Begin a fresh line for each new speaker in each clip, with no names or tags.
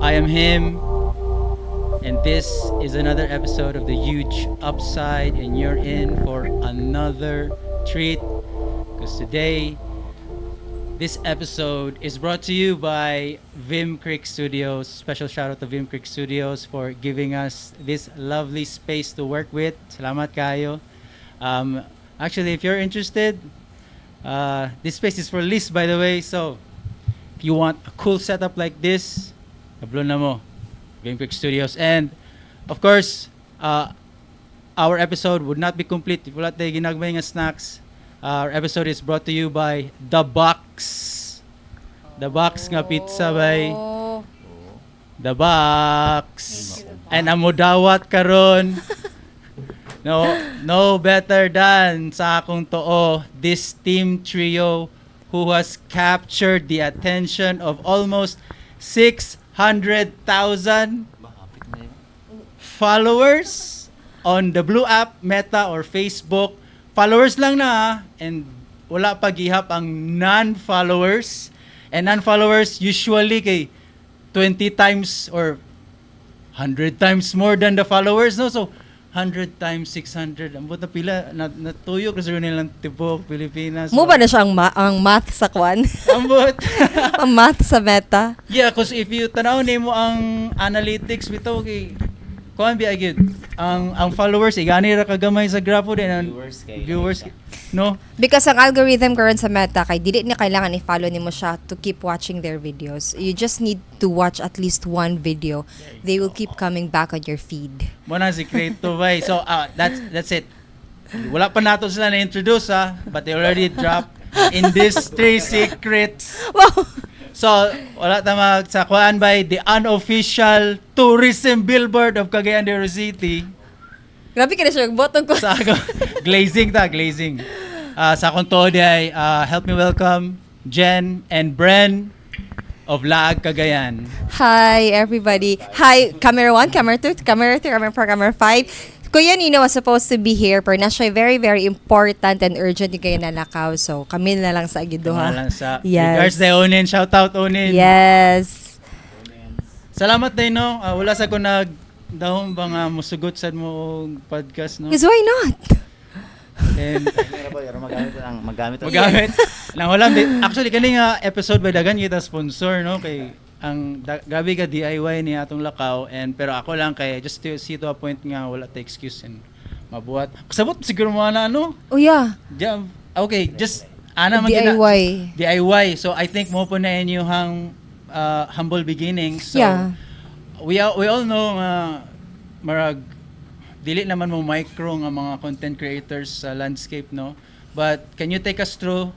I am him, and this is another episode of The Huge Upside, and you're in for another treat because today, this episode is brought to you by Vim Creek Studios. Special shout out to Vim Creek Studios for giving us this lovely space to work with. Salamat kaayo. Actually, if you're interested, this space is for lease, by the way. So, if you want a cool setup like this, hablon na mo. Vim Creek Studios. And, of course, our episode would not be complete if wala tayo ginagmay nga snacks. Our episode is brought to you by The Box. The Box nga pizza by
Oh.
The Box. And ang mudawat karon, no better than sa akong tuo, this team trio who has captured the attention of almost 600,000 followers on the Blue app, Meta, or Facebook. Followers lang na ah, and wala pa gihap ang non-followers. And non-followers usually kay 20 times or 100 times more than the followers, no? So 100 times 600, ambot na pila na natuyok na siguro nilang tibok Pilipinas.
Mao ba na siya ang math sa kwan?
Ambot.
Ang math sa Meta?
Yeah, 'cause if you tanaw nimo ang analytics bitaw kay kuan biya gyud. Ang followers igani ra kagamay sa grapho din ang
Viewers kay
viewers, no?
Because ang algorithm karon sa Meta kay dili ni kailangan i-follow nimo siya to keep watching their videos. You just need to watch at least one video. They will keep coming back on your feed.
Mao na si Creative bay. So that's it. Wala pa nato sila na-introduce ha, but they already dropped industry secrets.
Wow.
So, wala ta mag sa kuan by the unofficial tourism billboard of Cagayan de Oro City.
Grabe ka na siya botong ko.
Sa ako, glazing ta, glazing. Sa akong tuo ay, help me welcome Jen and Bren of Laag Cagayan.
Hi, everybody. Hi, camera 1, camera 2, camera 3, camera 4, camera 5. Kuya Nino was supposed to be here pero na siya very, very important and urgent yung kaya nalakaw. So, kami na lang sa agiduha.
Lang sa
Yes.
Regards to Onin, shout out Onin.
Yes.
Salamat din, no. Wala sa ko nag dahom ba nga musugot sad mo og podcast, no.
Because why not?
And
Magamit ang magamit ang
magamit. Nang wala actually kani nga episode by dagan kita sponsor, no, kay ang grabe ka DIY ni atong lakaw and pero ako lang kay just to see to a point nga wala ta excuse and mabuhat. Kasabot siguro mo na ano.
Oh yeah.
Okay, just ana man gina-
DIY.
DIY. So I think mao po na inyong humble beginnings. So we all know nga marag dili naman mo micro nga mga content creators sa landscape, no? But can you take us through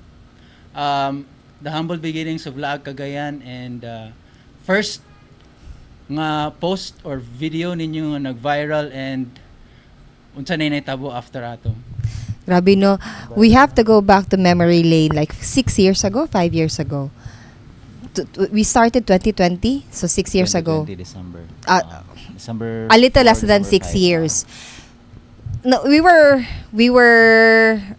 the humble beginnings of Laag Cagayan and first nga post or video ninyo nga nag-viral and unsa na nahitabo after ato?
Grabe, no. We have to go back to memory lane like 6 years ago, 5 years ago. We started 2020, so 6 years ago.
2020 December. December
A little less
4,
than
December
6
5.
years. No, we were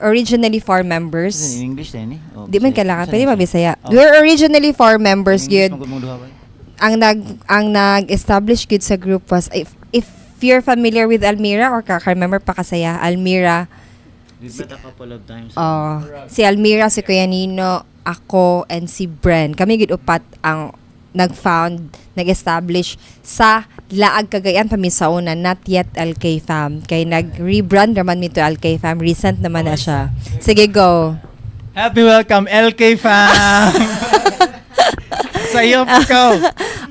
originally four members.
Is it in English din eh? Oh,
Di man
Bisaya.
kailangan,
Bisaya
pwede
siya.
Mabisaya.
Oh.
We were originally four members
In English,
gyud.
man gud mong duha ba?
Ang nag-establish gyud sa group was, if you're familiar with Almira or ka-remember pa kasaya Almira.
We've met a couple of times.
Oh, si Almira, si Kuya Nino, ako, and si Bren. Kami gid upat ang nag-found, nag-establish sa Laag Cagayan pa mi sa una, not yet LK Fam. Kay nag-rebrand naman mi to LK Fam. Recent naman na siya. Sige, go.
Happy welcome LK Fam. Sa iyo ko.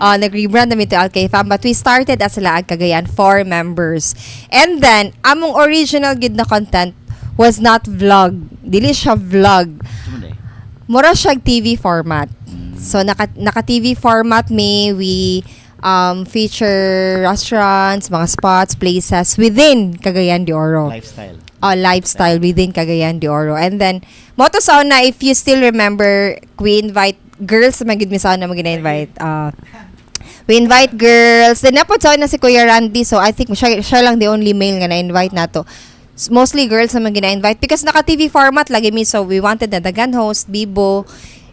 Nag-rebrand namin to LK Fam. But we started as Laag Cagayan, four members. And then, among original gid na content was not vlog. Dili siya vlog.
Sumod eh.
Mura siya TV format. So naka TV format mi, we feature restaurants, mga spots, places within Cagayan de Oro.
Lifestyle.
Lifestyle within Cagayan de Oro. And then mao to sa una, if you still remember, we invite girls man gid mi sa una mo gina-invite. We invite girls. Then napod sa una si Kuya Randy. So I think siya lang the only male nga na-invite nato. Mostly girls naman gina-invite because naka TV format lagi mi, so we wanted na daghan host, bibo.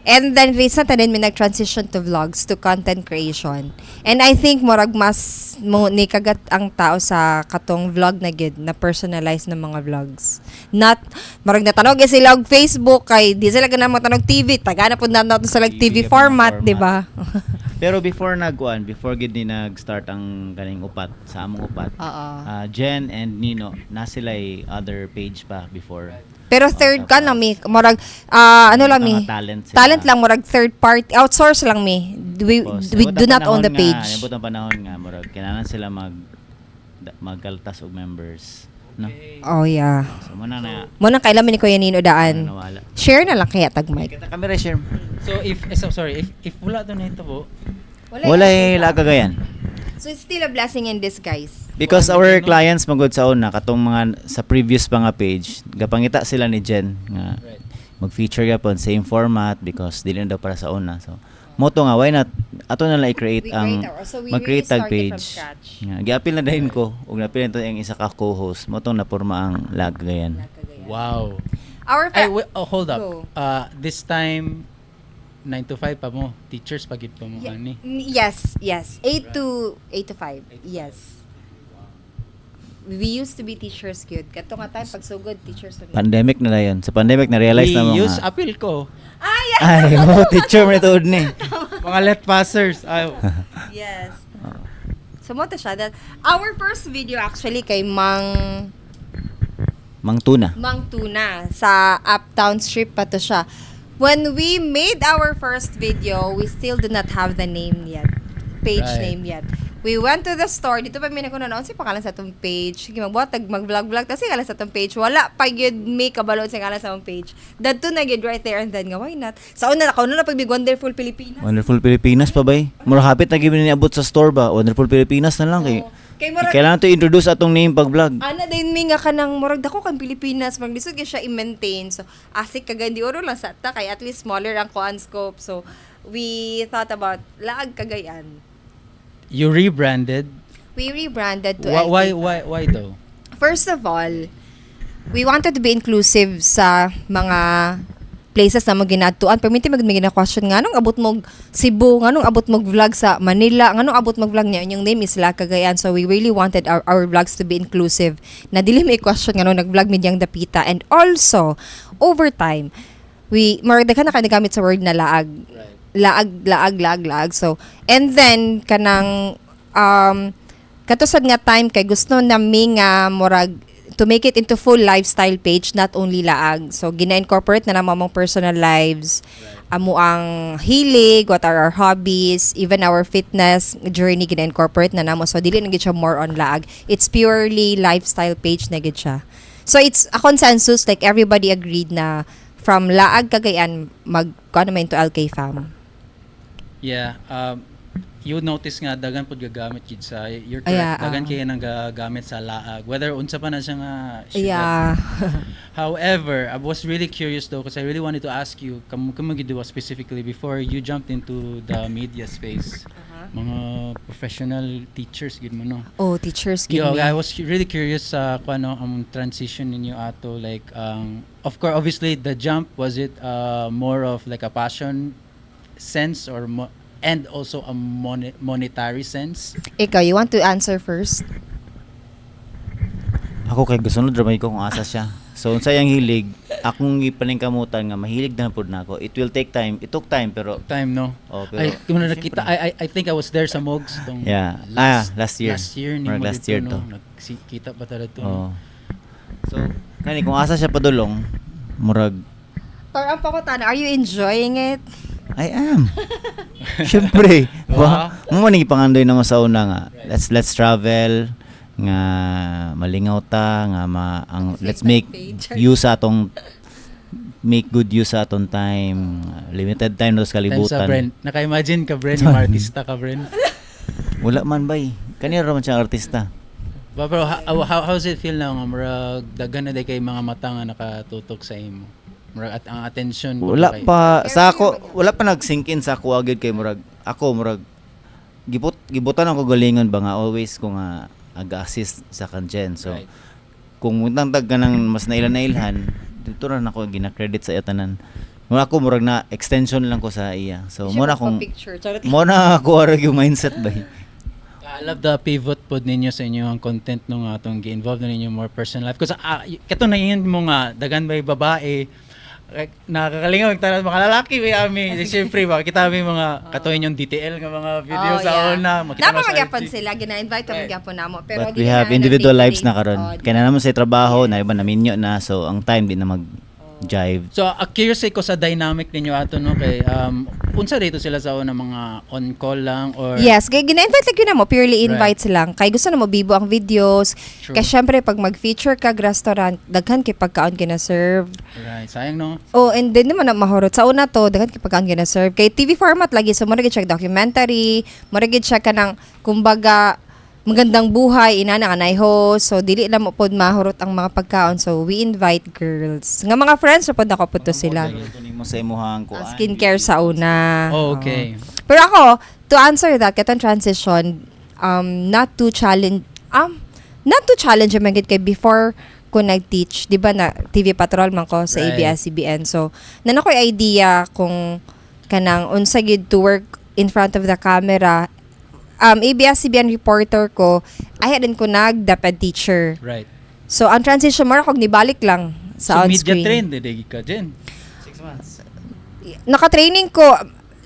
And then recent na din mi nag-transition to vlogs, to content creation. And I think murag mas mo ni kagat ang tao sa katong vlog na gid na personalized na mga vlogs. Not murag natanog eh sila og Facebook kay di sila ganang magtanog TV, tagana pud na nato sila og TV
TV
format,
format.
Di ba?
Pero before nagkuan, before gid ni nag-start ang kaning upat, sa among upat.
Oo.
Jen and Nino, na sila other page pa before.
Pero third ka lang mi, murag ano lang mi.
Mga talent sila.
Talent lang, murag third party, outsource lang mi. We
Tapos,
we
nabot
do
ang
not own the
panahon
page.
Nga, nabot ang panahon nga murag kinahanglan sila magkaltas og members. No?
Oh yeah.
So muna na
Mo nang kailan mi ni Kuya Nino daan.
nawala.
Share na lang kaya tag mic.
Kita kami share.
So if eh, so, sorry, if wala to nito po,
Wala eh Cagayan.
So it's still a blessing in disguise.
Because
Wala
our
na, no?
clients magud sa una katong mga sa previous pa nga page, gapangita sila ni Jen nga mag-feature gyapon same format because dili na daw para sa una. So moto nga why not ato na lang i-create
We
ang
create so we
mag-create
really
tag
started from
page.
scratch.
Nga, giapil na dahin ko ug napil na to ang isa ka co-host. Mo tong naporma ang Laag Cagayan.
Wow.
Our
Ay, wait, oh, hold up.
Go.
This time 9 to 5 pa mo. Teachers pagid pa mo ani.
Yes. 8 to 5. Yes. We used to be teachers gyud. Kato nga time pagsugod teachers na mi.
Pandemic na dayon. Sa pandemic na realize na mo
We use
nga.
appeal ko.
Ah, yeah.
Ay, oh, teacher man ituod ni.
Mga let passers. Ay,
Yes. So mo to siya that our first video actually kay Mang
Mang Tuna.
Mang Tuna sa Uptown Strip pa to siya. When we made our first video, we still do not have the name yet. Page name yet. We went to the store. Dito pa mi nagkuno si pangalan sa atong page. Sige, magbuhat mag-vlog-vlog tas ngalan sa atong page. Wala pa gyud mi kabalo sa ngalan sa atong page. Dadto na gyud right there and then nga why not? Sa una na kauna na pag Wonderful Pilipinas.
Wonderful Pilipinas pa bay. Mura hapit na gyud niabot sa store ba. Wonderful Pilipinas na lang kay.
Oo. Kay murag-
Kailangan to introduce atong name pag vlog.
Ana din mi nga kanang murag dako kang Pilipinas, maglisod gyud siya i-maintain. So asik ka gandi oro lang sa ta kay at least smaller ang kuan scope. So we thought about Laag Cagayan.
You rebranded.
We rebranded to
Why
LK.
Why though?
First of all, we wanted to be inclusive sa mga places na mo ginadtuan. Perminti mag may gina-question nga nung abot mo Cebu, nganong abot mo vlog sa Manila, nganong abot mo vlog niya. Inyong name is Laag Cagayan. So we really wanted our vlogs to be inclusive. Na dili may question nganong nag-vlog mi diyang dapita. And also, over time, we murag daghan na kay nagamit sa word na laag. Laag, laag, laag, laag. So, and then kanang kato sad nga time kay gusto nami nga murag to make it into full lifestyle page, not only laag. So, gina-incorporate na namo among personal lives, amo ang hilig, what are our hobbies, even our fitness journey, gina-incorporate na namo. So, dili na gid siya more on laag. It's purely lifestyle page na gid siya. So, it's a consensus, like everybody agreed na from Laag Cagayan, mag, kuan naman into LK Fam.
Yeah, you would notice nga daghan pud gagamit gid sa, you're correct.
Yeah,
daghan
ah.
kay nang gagamit sa laag whether unsa pa na siya nga syudad. However, I was really curious though because I really wanted to ask you kamo kamo gid specifically before you jumped into the media space. Mga professional teachers gid mo, no?
Oh, teachers gid
Yo,
mi.
I was really curious sa kung ano ang transition ninyo ato, like of course, obviously the jump, was it more of like a passion sense or and also a monetary sense?
Ikaw, you want to answer first?
Ako kay gusunod ra may ko kung asa siya. So unsa yang hilig, akong gipaningkamutan nga mahilig na pud nako. It will take time. It took time pero
Time, no?
Oh, pero
Ay, kung nakita, I think I was there sa Mogs tong
Yeah. Ah, last year.
Last year ni
Murag
mo
last
dito,
year
no?
to.
Nagkita pa talaga to.
Oh. So kani kung asa siya padulong, murag
Pero ang pakutana, are you enjoying it?
I am. Siyempre. Ba? Mo ni gipangandoy na mo sa una nga. Let's travel nga malingaw ta nga ma ang
Save
let's
my
make
page.
use sa atong make good use sa atong time. Limited time na sa
Time sa
kalibutan.
Bren. Naka-imagine ka, Bren, yung artista ka, Bren.
Wala man bay. Kanina ra man siya artista.
Ba, pero how's it feel now nga murag daghan na day kay mga mata nga nakatutok sa imo? Murag at ang attention ko
Wala
kay-
pa sa ako, wala pa nag-sink in sa ako agad kay murag ako murag gibutan ako galingon ba nga always ko nga aga-assist sa kanjen. So kung mutang tag ka ng mas nailan-nailhan dito ra nako gina-credit sa tanan. Mura ako, murag na extension lang ko sa iya. So
Siya
mo na kung
magpa-picture. Charot.
Mo na ako ara yung mindset ba.
I love the pivot pod ninyo sa inyong content no nga atong gi-involve na ninyo more personal life. Kasi kato na yun mo nga daghan bay babae, like, nakakalingaw tanan mga lalaki ba ami. Siyempre ba kita mi mga kato inyong DTL nga mga video
Oh,
sa una makita
Napa
mo sa
magyapon
IG.
sila, gina-invite kami gyapon namo. Pero
But
di
we
na
have
na
individual lives
day-to-day.
na karon.
Oh,
Kaya na naman sa trabaho, na iba naminyo na, so ang time di na mag jive.
So, curious ko sa dynamic ninyo ato no kay unsa dito sila sa una, mga on call lang or
Yes, kay gina-invite lang yun na mo, purely invites lang. Kay gusto na mo bibo ang videos.
True.
Kay syempre pag mag-feature ka restaurant, daghan kay pagkaon gina-serve.
Right, sayang no.
Oh, and then naman na mahurot. Sa una to, daghan kay pagkaon gina-serve. Kay TV format lagi, so mura gid siya documentary, mura gid siya kanang kumbaga Magandang Buhay, inana ka na host. So dili na mo pod mahurot ang mga pagkaon. So we invite girls. Nga mga friends ra pod ako pod to sila.
Mo sa imuhang
Ang
kuan.
skincare sa una.
Oh, okay.
Oo. Pero ako, to answer that, katong transition, not too challenge man gid kay before ko nag-teach, di ba na TV Patrol man ko sa ABS-CBN. So, naa na ko'y idea kung kanang unsa gid to work in front of the camera. ABS-CBN reporter ko, ay din ko nag DepEd teacher. So, ang transition mo ako nibalik lang sa
So media
on-screen.
trained dili ka Jen.
6 months.
Naka-training ko,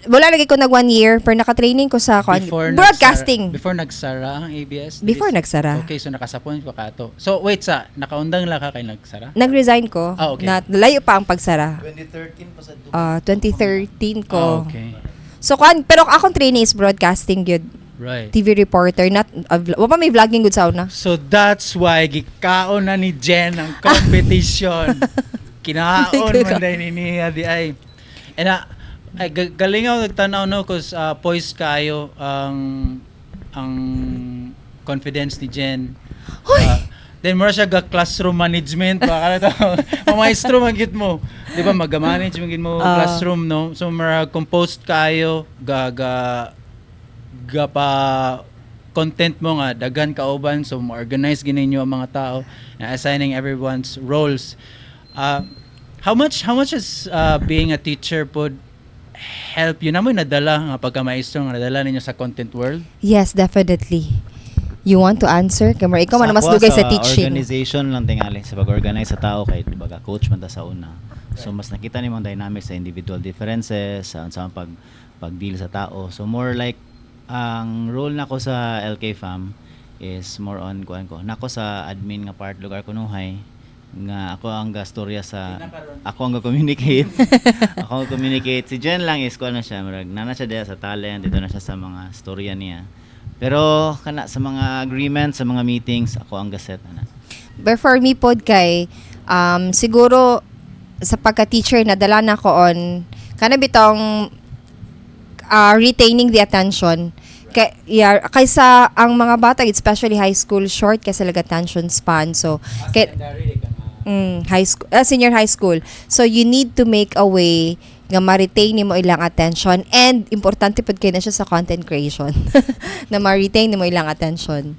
wala lagi ko nag one year, pero naka-training ko sa broadcasting.
Before nagsara ang ABS?
Before nagsara.
Okay, so nakasapon pa ka to. So wait sa nakaundang lang ka kay nagsara?
Nag-resign ko.
Ah, okay.
Na, layo pa ang pagsara.
2013 pa sa
Ah, 2013 ko.
Ah, okay.
So kuan, pero akong training is broadcasting gyud. TV reporter, not wa pa may vlogging gud sa una.
So that's why gikaon na ni Jen ang competition. Kinaon man dahil ni niya di ay. And ay galing ako nagtanaw no cause poised kayo ang confidence ni Jen. Then mura siya ga classroom management ba kana to. Maestro man gyud mo. Di ba maga-manage man gyud mo classroom no. So mura composed kayo ga ga ga pa content mo nga daghan kauban, so mo-organize gini ninyo ang mga tao na assigning everyone's roles. How much is being a teacher pod help you na mo nadala nga pagka maestro nga nadala ninyo sa content world?
Yes, definitely. You want to answer? Kamar ikaw man ang mas
Ako
dugay sa teaching.
Organization lang tingali, sa pag-organize sa tao kay di ba ka coach man ta sa una. So mas nakita nimo ang dynamics sa individual differences, sa pag-deal sa tao. So more like ang role nako sa LK Fam is more on kuan ko. Nako sa admin nga part lugar kunuhay nga ako ang gastorya sa ako ang ga-communicate. Ako ang communicate. Si Jen lang is kuan na siya, murag nana siya diya sa talent, dito na siya sa mga storya niya. Pero kana sa mga agreements, sa mga meetings, ako ang gaset ana.
But for me pod kay siguro sa pagka-teacher nadala na ko on kana bitong retaining the attention. Kay, yeah, kaysa ang mga bata, especially high school, short kasi sila attention span. So, kay, high school, senior high school. So you need to make a way nga ma-retain nimo ilang attention and importante pud kay na siya sa content creation na ma-retain nimo ilang attention.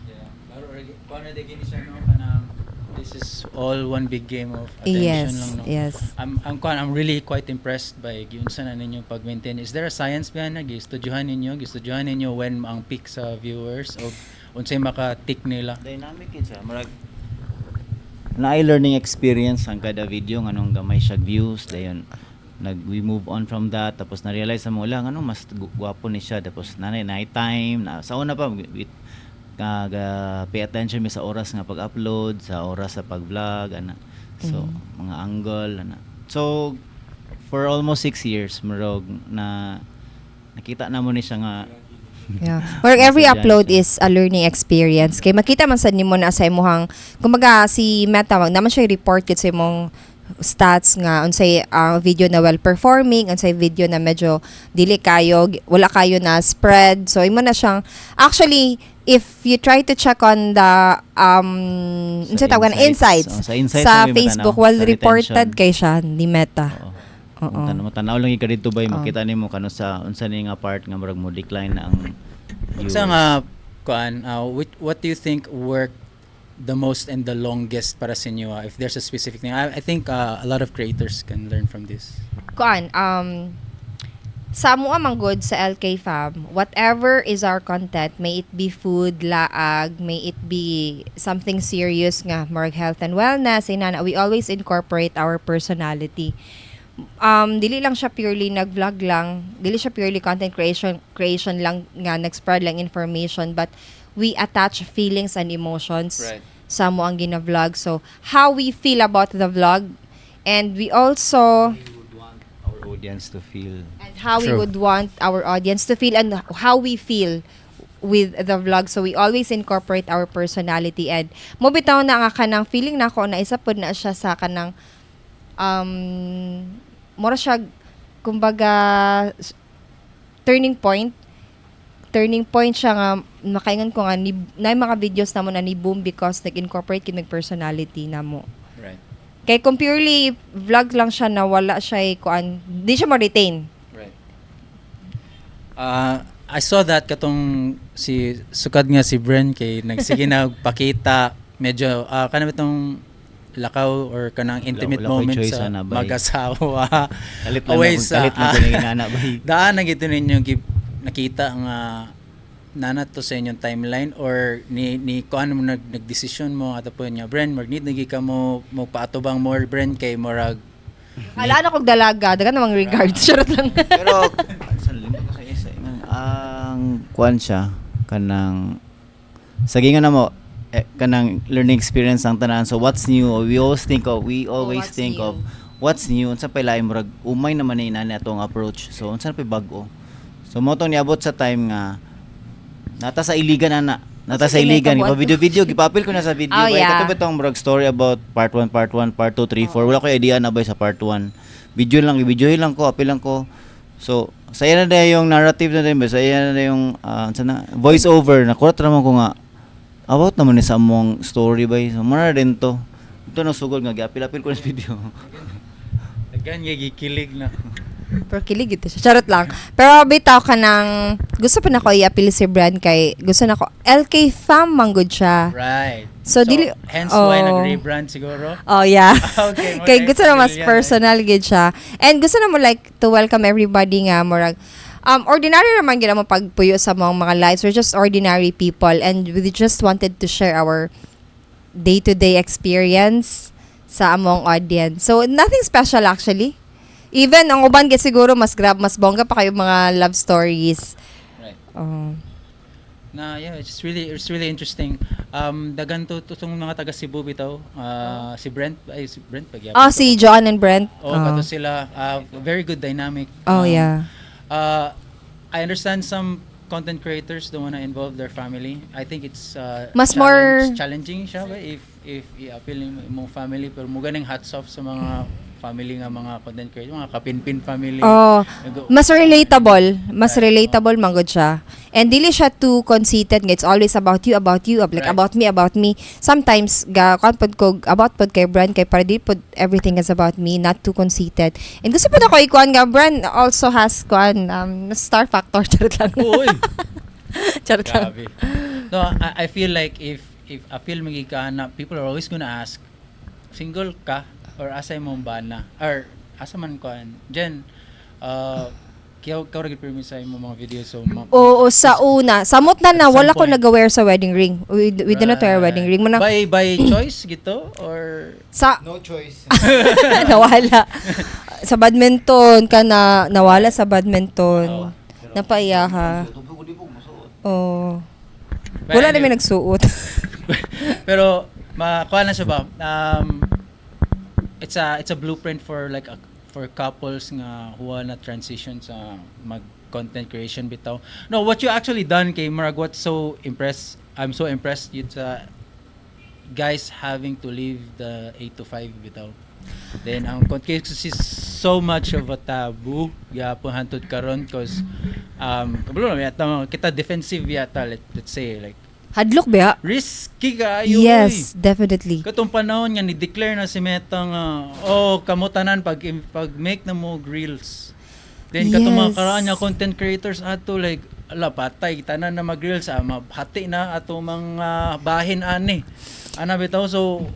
Yeah. Pero kuan na gini siya no kanang this is all one big game of attention lang no. I'm really quite impressed by giunsa na ninyo pag-maintain. Is there a science behind na gistudyohan ninyo when ang peak sa viewers o unsay maka-tick nila?
Dynamic yun siya. Murag naay learning experience ang kada video nganong gamay siya views, dayon nag we move on from that, tapos na-realize sa mo lang ano mas gwapo ni siya, tapos nanay night time na sa una pa with kaga pay attention mi sa oras nga pag-upload, sa oras sa pag-vlog ana, so mga angle ana. So for almost 6 years murag na nakita na mo ni siya nga.
Yeah. Or every
Mas
upload
siya.
Is a learning experience. Kay makita man sad nimo na sa imuhang kumbaga si Meta wag naman siya report gid sa imong stats nga unsay video na well performing, unsay video na medyo dili kayo, wala kayo na spread. So imo na siyang actually if you try to check on the
Sa
unsa tawag na
insights.
insights,
Oh, sa insights
sa
na may
Facebook
matanaw,
well
sa
reported
retention.
kay siya ni Meta.
Oo.
Oo.
Tanaw tanaw lang ka dito bay
Oo.
Makita nimo kano sa unsa ni nga part nga murag mo decline na ang viewers.
Unsa nga kuan what do you think worked the most and the longest para sa inyo, ah? If there's a specific thing. I think a lot of creators can learn from this.
Kuan, sa amo man gud sa LK Fam, whatever is our content, may it be food, laag, may it be something serious nga more health and wellness, inana, we always incorporate our personality. Dili lang siya purely nag-vlog lang, dili siya purely content creation creation lang nga nag-spread lang information, but we attach feelings and emotions sa amo ang gina-vlog. So, how we feel about the vlog, and we also
We would want our audience to feel.
And how we
True.
Would want our audience to feel and how we feel with the vlog. So we always incorporate our personality and mo bitaw na nga kanang feeling nako na isa pod na siya sa kanang mura siya kumbaga turning point siya nga makaingon ko nga ni na mga videos namo na ni boom because nag-incorporate kini personality namo. Kay kung purely vlog lang siya na wala siya kuan, di siya mo-retain.
Right. I saw that katong si sukad nga si Bren kay nagsige na pakita medyo kanang itong lakaw or kanang intimate
Wala ko'y
moment
choice,
sa
ana, bay.
mag-asawa.
Kalit lang
Away
ako,
sa
kalit lang ko nang inana bay.
Daan na gito ninyo nakita nga nana to sa inyong timeline or ni kuan mo nagdesisyon mo ato po niya, "Bren, mag need nagi ka mo paatubang more, Bren," kay murag
Ala na kog dalaga, dagan namang regards. Charot lang.
Pero sa limot ko sa isa ingon ang kuan siya kanang sa gingon na mo eh, kanang learning experience ang tanan. So what's new? We always
Oh, what's
think
new?
Of what's new, unsa pay lain, murag umay naman ni inani atong approach, so unsa pay bag-o. So mo tong niabot sa time nga nata sa Iligan ana, nata sa
Sige,
Iligan
may
gipa video video, gipapil ko na sa video
Oh,
bay.
yeah.
Kato bitong murag story about part 1, part 1, part 2, 3, 4. Wala ko idea na bay sa part 1. Video lang, i-video lang ko, apil lang ko. So sa iya na yung narrative na din ba, sa iya na yung unsa na, voice over na kurat naman ko nga about naman ni sa among story bay. So mura din to ito na sugod nga giapil-apil ko na sa video.
Daghan nga gikilig na.
Pero kilig ito siya. Charot lang. Pero bitaw ka ng, gusto pa na ko i-appeal si Brand kay, gusto na ko, LK Fam manggod siya.
So, hence why
oh.
nag-rebrand siguro.
Oh, yeah.
Okay, mo
Kay
na
gusto na mas
familiar na.
Personal gid siya. And gusto na mo like to welcome everybody nga murag ordinary naman gid mo pagpuyo sa mga lives. We're just ordinary people and we just wanted to share our day-to-day experience sa among audience. So nothing special actually. Even ang uban gid siguro mas grab, mas bongga pa kayo mga love stories. Oh.
Na yeah, it's really interesting. Dagan to tong mga taga Cebu bitaw. Si Brent ay si Brent pag
Oh, si John and Brent.
Oh, kato sila, very good dynamic.
Oh, yeah.
I understand some content creators don't wanna involve their family. I think it's
Mas more-
challenging siya ba if i-appeal nimo imong family, pero mo ganing hats off sa mga family nga mga content creator, mga kapinpin family.
Oh, mas relatable, mas relatable man gud siya. And dili siya too conceited nga it's always about you, like about me, about me. Sometimes ga kuan pod ko about pod kay Brand kay para di pod everything is about me, not too conceited. And gusto pod ako ikuan nga Brand also has kuan star factor. Charot lang.
Uy.
Charot lang.
Grabe. No, I feel like if appeal magi ka na, people are always gonna ask, "Single ka or asa imong bana or asa man kuan?" Jen, kiyaw ra gid pirmi sa imong mga videos, so
Oo, sa una. Samot na na
At some
wala ko
point.
nag-wear sa wedding ring. We do not wear wedding ring. Muna,
By choice gito or
sa
No choice.
Nawala. Sa badminton ka na nawala sa badminton. Napaiya ha. Oh.
But
Wala
anyway.
namin nagsuot.
Pero makuha na siya ba? It's a blueprint for like for couples nga who wanna transition sa mag content creation bitaw. No, what you actually done kay murag what's so impressed I'm so impressed yun sa guys having to leave the 8 to 5 bitaw. Then ang content is so much of a taboo gyapon hantod karon cause kabalo na yata kita defensive yata, let's say like
Hadlok ba?
Risky kaayo.
Yes, definitely.
Katong panahon nga ni-declare na si Meta nga, oh, kamo tanan pag make na mo og reels. Then katong mga karaan nga content creators ato like ala, patay tanan na mag reels, ah, mabhati na ato mga bahin ani. Ana bitaw, so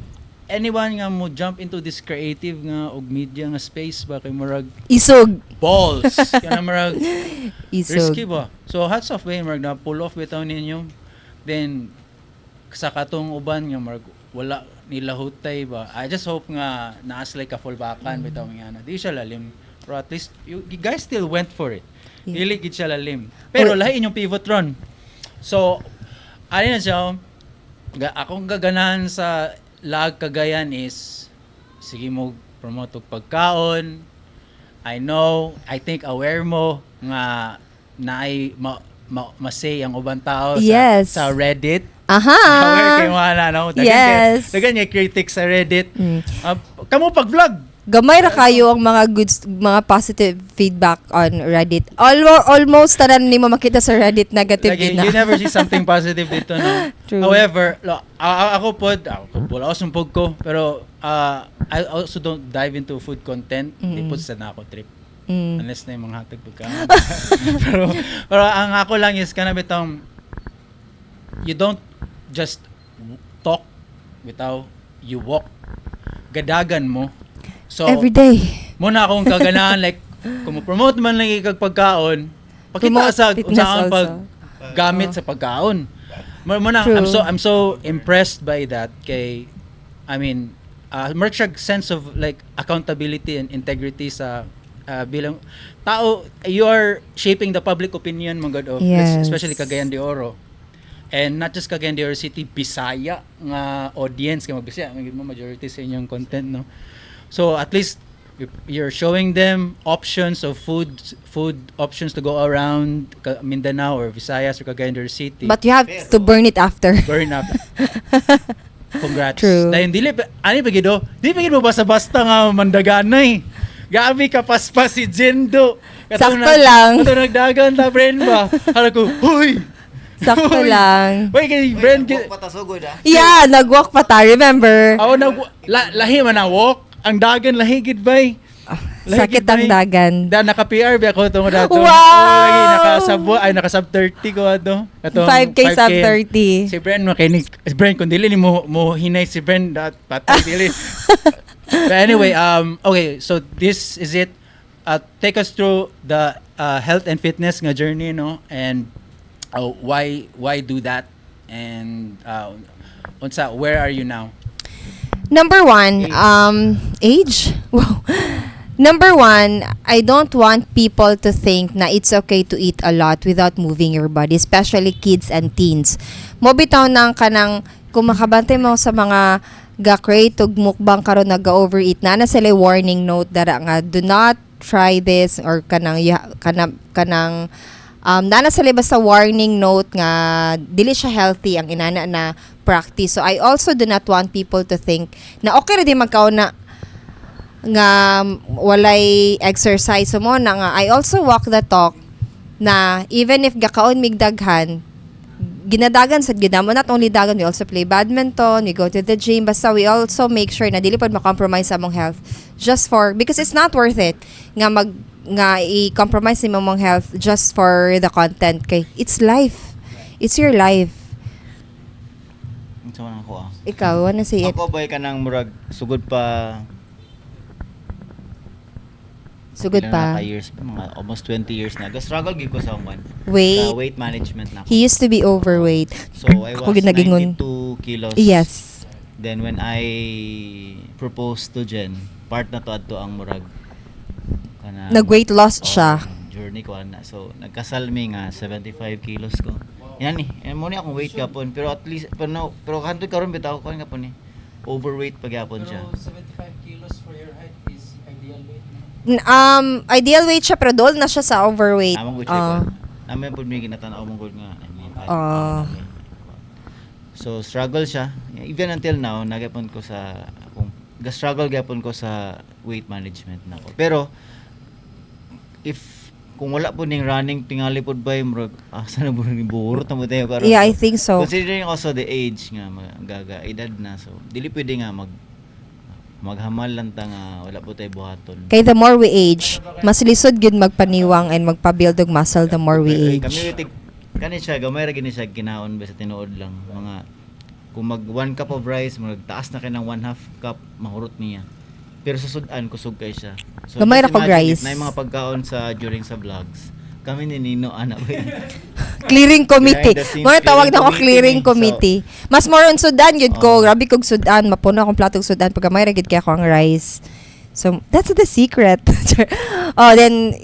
anyone nga mo jump into this creative nga og media nga space ba, kay murag
Isog.
Balls kana, murag
Isog.
risky ba. So hats off ba, murag na pull off bitaw ninyo. Then sa katong uban nga murag wala nila hutay ba, I just hope nga naas like ka fallbackan bitaw nga na di siya lalim, pero at least you guys still went for it. Dili gid siya lalim, pero
Oh.
lahi inyong pivot ron. So ano na siya, akong gaganahan sa Laag Cagayan is sige mo promote og pagkaon. I know, I think aware mo nga naay ma-say ang ubang tao sa Reddit. Aware kayo mga na, no? Daghan daghan kay critics sa Reddit. Ah, kamo pag-vlog.
Gamay ra kayo ang mga goods, mga positive feedback on Reddit. Almost tanan nimo makita sa Reddit negative
Like,
gid na.
you never see something positive dito, no?
True.
However, lo, ako pod, ako, wala ako sumpog ko, pero I also don't dive into food content. Di pod sa na ako trip. Unless na yung mga hatag pagkaon. Pero ang ako lang is kana bitong you don't just talk bitaw, you walk. Gadagan mo. So,
Every day.
muna akong kaganahan, like kung mo-promote man lang ikag pagkaon, pakita
Promote
sa
fitness
unsa ang
also.
pag gamit sa pagkaon. Muna
True.
I'm so impressed by that kay, I mean, murag siya sense of like accountability and integrity sa bilang tao. You are shaping the public opinion man gud of especially Cagayan de Oro. And not just Cagayan de Oro City, Bisaya nga audience, kay magbisaya man gud mo majority sa inyong content, no? So at least you're showing them options of food options to go around Mindanao or Visayas or Cagayan de Oro City.
But you have to burn it after.
Burn up. Congrats.
True.
Dahil dili ani pa gid oh, di pa gid mo basta-basta nga mandaganay. Gabi ka paspas si Jendo.
Sakto lang.
Katong nagdagan ta, friend ba. Hala ko, huy.
Sakto
Huy.
lang.
Uy, kay friend.
Patasugod ah.
Yeah, nag-walk pa ta, remember?
Ako nag lahi man na walk. Ang dagan lahi gid bay. Lahi
Sakit
gid,
ang
bay.
dagan.
Da naka PR ba ako tungod ato.
Wow!
Lagi naka sub, ay, naka sub 30 ko ato. Katong
5K sub 30.
Si Bren makinig. Si Bren, kung dili ni mo mo hinay si Bren dat patay dili. But anyway, okay, so this is it. Take us through the health and fitness nga journey, no? And why do that? And unsa, where are you now?
Number one, age. Wow. Number one, I don't want people to think na it's okay to eat a lot without moving your body, especially kids and teens. Mo bitaw nang kanang kung makabantay mo sa mga ga-create og mukbang karon, nag-overeat na na sila warning note dara nga "Do not try this" or kanang kanang nana sila basta warning note nga dili siya healthy ang inana na practice. So I also do not want people to think na okay ra din magkaon na nga walay exercise. So mo na nga I also walk the talk na even if gakaon mig daghan, ginadagan sa ginamo. Not only dagan, we also play badminton, we go to the gym. Basta we also make sure na dili pod ma-compromise sa among health just for, because it's not worth it nga mag nga i-compromise ni among health just for the content, kay it's life, it's your life.
Unsa man ako ah?
Ikaw, wanna say it?
Ako ba, kanang murag sugod pa
Sugod
ilan
pa.
na ka years pa, mga almost 20 years na. Ga-struggle gyud ko sa one.
Weight.
Sa weight management na ako.
He used to be overweight.
So I
Ako
was
gid nagingon.
92 kilos. Then when I proposed to Jen, part na to adto ang murag kanang
Nag-weight loss
Oo,
siya.
Journey ko ana. So nagkasal mi nga 75 kilos ko. Yan ni. Eh mo ni akong weight gapon, pero at least pero no, pero kanto karon bitaw ko gapon ni. Overweight pa gyapon siya.
Pero 75 kilos for your height is ideal weight, no?
Ideal weight siya pero dool na siya sa overweight.
Among good check. Namin pud mi ginatan-aw mong good nga I mean, so struggle siya. Even until now nagyapon ko sa akong ga-struggle gyapon ko sa weight management nako. Pero if kung wala po ning running tingali pod ba, murag asa na mo ni burot na mo tayo karon.
Yeah, I think so.
Considering also the age nga gaga edad na, so dili pwede nga maghamal lang ta nga wala po tayo buhaton.
Kay the more we age, mas lisod gyud magpaniwang and magpa-build og muscle the more we
Kami
age.
tig kani siya gamay ra gini siya ginaon ba sa tinuod lang mga Kung mag 1 cup of rice, magtaas na kay ng 1/2 cup, mahurot niya. Pero sa sudan, kusog kay siya. So,
Gamay
just
ra kog
imagine
rice.
if naay mga pagkaon sa during sa vlogs. Kami ni Nino, ana ba yun?
Clearing committee.
Behind the scenes,
Mga tawag na ko
clearing
clearing
committee.
committee. Mas more on sudan gyud ko.
Oo.
Grabe kog sudan, mapuno akong plato og sudan pag gamay ra gyud kay ako ang rice. So that's the secret. Oh, then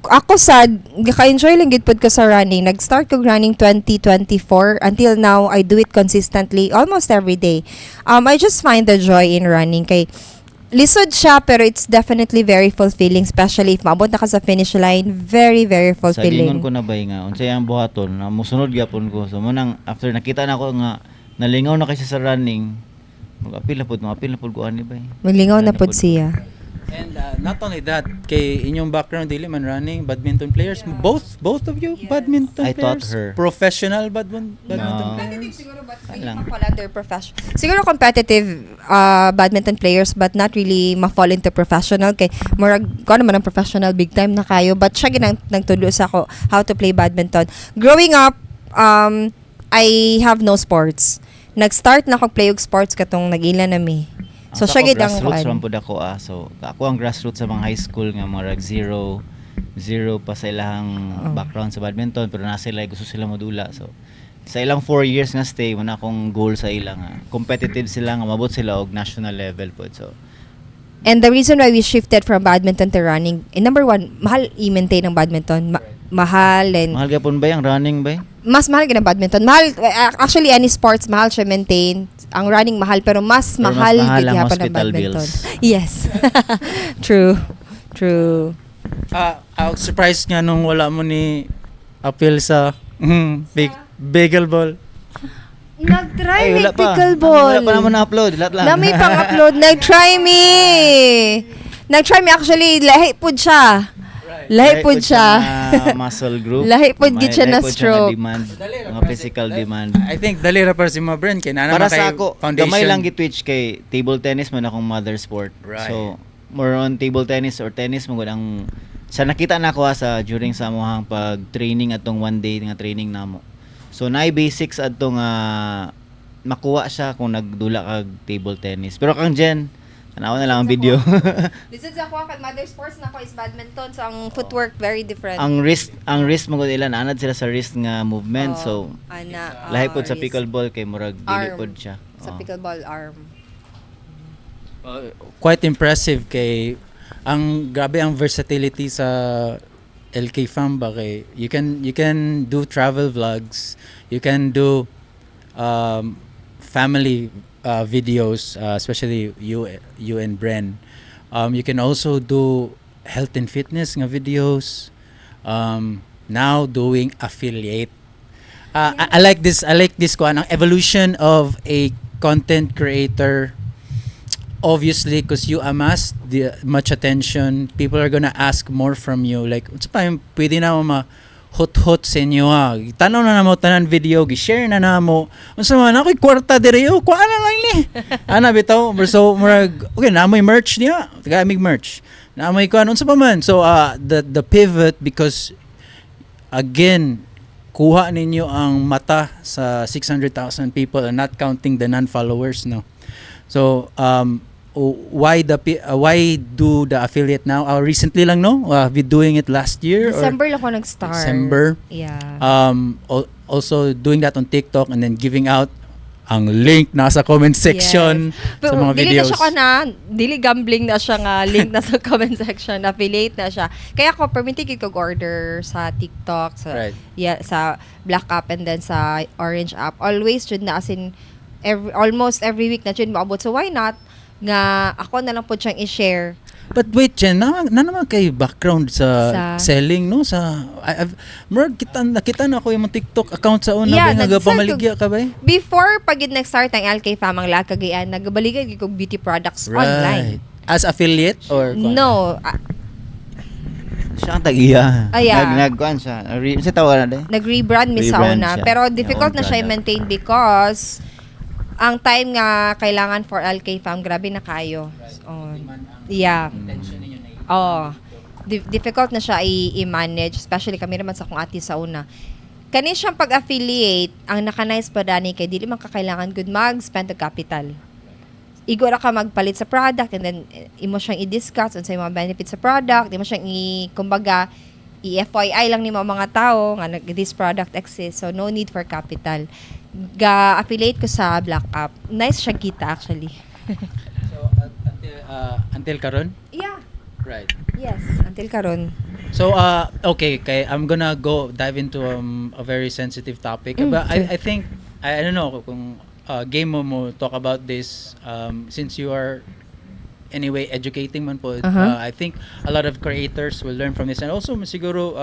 ako sad gaka-enjoy lang gyud pud ko sa running. Nag-start kog running 2024. Until now, I do it consistently almost every day. I just find the joy in running kay lisod siya, pero it's definitely very fulfilling, especially if maabot na ka sa finish line. Very, very
Sa
fulfilling.
gingon ko na ba nga unsay ang buhaton na musunod gyapon ko. So mo nang after nakita na ako nga nalingaw na kasi sa running, mag-apil na pud, mag-apil na pud ko ani ba.
Malingaw na
Ano
pud
pud.
siya.
And not only that, kay inyong background dili man running, badminton players, both of you badminton
I taught
players,
her.
Professional badminton
No.
players.
Siguro, but
dili Lang.
Ma-fall under professional. Siguro competitive badminton players, but not really ma-fall into professional kay murag ko naman ang professional, big time na kayo, but siya ginang nagtudlo sa ako how to play badminton. Growing up, I have no sports. Nag-start na ako play og sports katong nag-ila na mi. So
Ang
siya
sa
gid ang
ako, grassroots
kuan.
ran pud ako ah. So ako ang grassroots sa mga high school nga mga zero zero pa sa ilahang background sa badminton, pero na sila gusto sila modula. So sa ilang 4 years nga stay mo na akong goal sa ilang nga competitive sila nga mabot sila og national level pod. So
And the reason why we shifted from badminton to running, eh, number one, mahal i-maintain ang badminton. Mahal and
Mahal gyapon ba yung running ba?
Mas mahal gid ang badminton. Mahal eh, actually any sports mahal siya maintain. Ang running mahal, pero mas
Pero mas
mahal
mahal
gid
ang
gihapon ang
hospital
badminton.
bills.
Yes. True. True.
Ah, surprised nga nung wala mo ni appeal sa big pickleball.
Nag-try
Ay,
mi
wala pa.
pickleball.
Wala pa naman na-upload. Lahat lang.
Na may pang-upload. Nag-try mi. Nag-try mi actually, lahi pud siya. Lahi pud siya.
Nga muscle group.
Lahi pud gid siya
Lahi
na
pud siya nga
stroke.
demand, mga physical demand.
I think dali ra para si mga brand kay naa
Para
naman kay
sa ako,
foundation.
gamay lang gi-twitch kay table tennis man akong mother sport. So, more on table tennis or tennis mo gud ang sa nakita na ako ah, sa during sa amohang pag-training atong one day nga training namo. So, naay basics adto nga makuha siya kung nagdula kag table tennis. Pero kang Jen, tanawa na lang ang video.
Lisod sa ako kay mother sports na ko is badminton, so ang footwork very different.
Ang wrist mo gud ila, naanad sila sa wrist nga movement.
Oh,
So,
ana,
lahi pod sa
wrist.
pickleball kay murag dili
Arm.
pod siya.
Sa
Oo.
pickleball arm.
Quite impressive kay ang grabe ang versatility sa LK fam ba, kay you can do travel vlogs, you can do family videos, especially you and Bren. You can also do health and fitness nga videos, now doing affiliate. I like this kuan, ang evolution of a content creator, obviously, because you amassed the much attention, people are gonna ask more from you, like unsa pa yung pwede na mo ma hot-hot sa inyo ha. Tanaw na namo tanan video, gi-share na namo. Unsa man ako'y kwarta diri oh, kuha na lang ni. Ana bitaw, so murag okay na mo'y merch niya, taga merch. Na mo'y kuan unsa pa man. So the pivot, because again, kuha ninyo ang mata sa 600,000 people and not counting the non-followers, no? So why do the affiliate now? Recently lang, no? Be doing it last year or
December lang ko nag-start.
December.
Yeah.
Also doing that on TikTok and then giving out ang link nasa comment section
Pero
sa mga
dili
videos.
na siya ko na, dili gambling na siya nga link na sa comment section, affiliate na siya. Kaya ako permitted kog order sa TikTok, sa yeah, sa Black app and then sa Orange app. Always jud na, as in every, almost every week na jud maabot. So why not nga ako na lang po siyang i-share?
But wait, Jen, na naman kay background sa selling, no? Sa, murag kita, nakita na ako yung mga TikTok account sa una,
Yeah,
ba,
nag-sell
nagapamaligya ka ba? Eh?
Before pag nag-start ang LK Fam, ang Laag Cagayan, nagbaligya gyud kog beauty products online.
As affiliate or kuan?
No, ah,
Siya ang tag-iya.
Ah, yeah.
Nag kuan siya. Sa tawag na de?
Nag-rebrand mi sa
Rebrand
una.
siya.
Pero
Yung
difficult
own
na siya
product.
i-maintain because ang time nga kailangan for LK Fam, grabe na kayo. Oh, yeah. Oh. Difficult na siya i-manage, especially kami naman sa akong ate sa una. Kani siyang pag-affiliate, ang naka-nice pa dani kay dili man kakailangan gud mag-spend og capital. Igo ra ka magpalit sa product and then imo siyang i-discuss unsay mga benefits sa product, imo siyang i kumbaga i-FYI lang nimo ang mga tao nga this product exists. So no need for capital. Ga-affiliate ko sa Black App. Nice siya kita actually.
So until karon?
Yeah.
Right.
Yes, until karon.
So okay, kay I'm gonna go dive into a very sensitive topic. But I think I don't know kung game mo mo talk about this since you are anyway educating man po. I think a lot of creators will learn from this and also siguro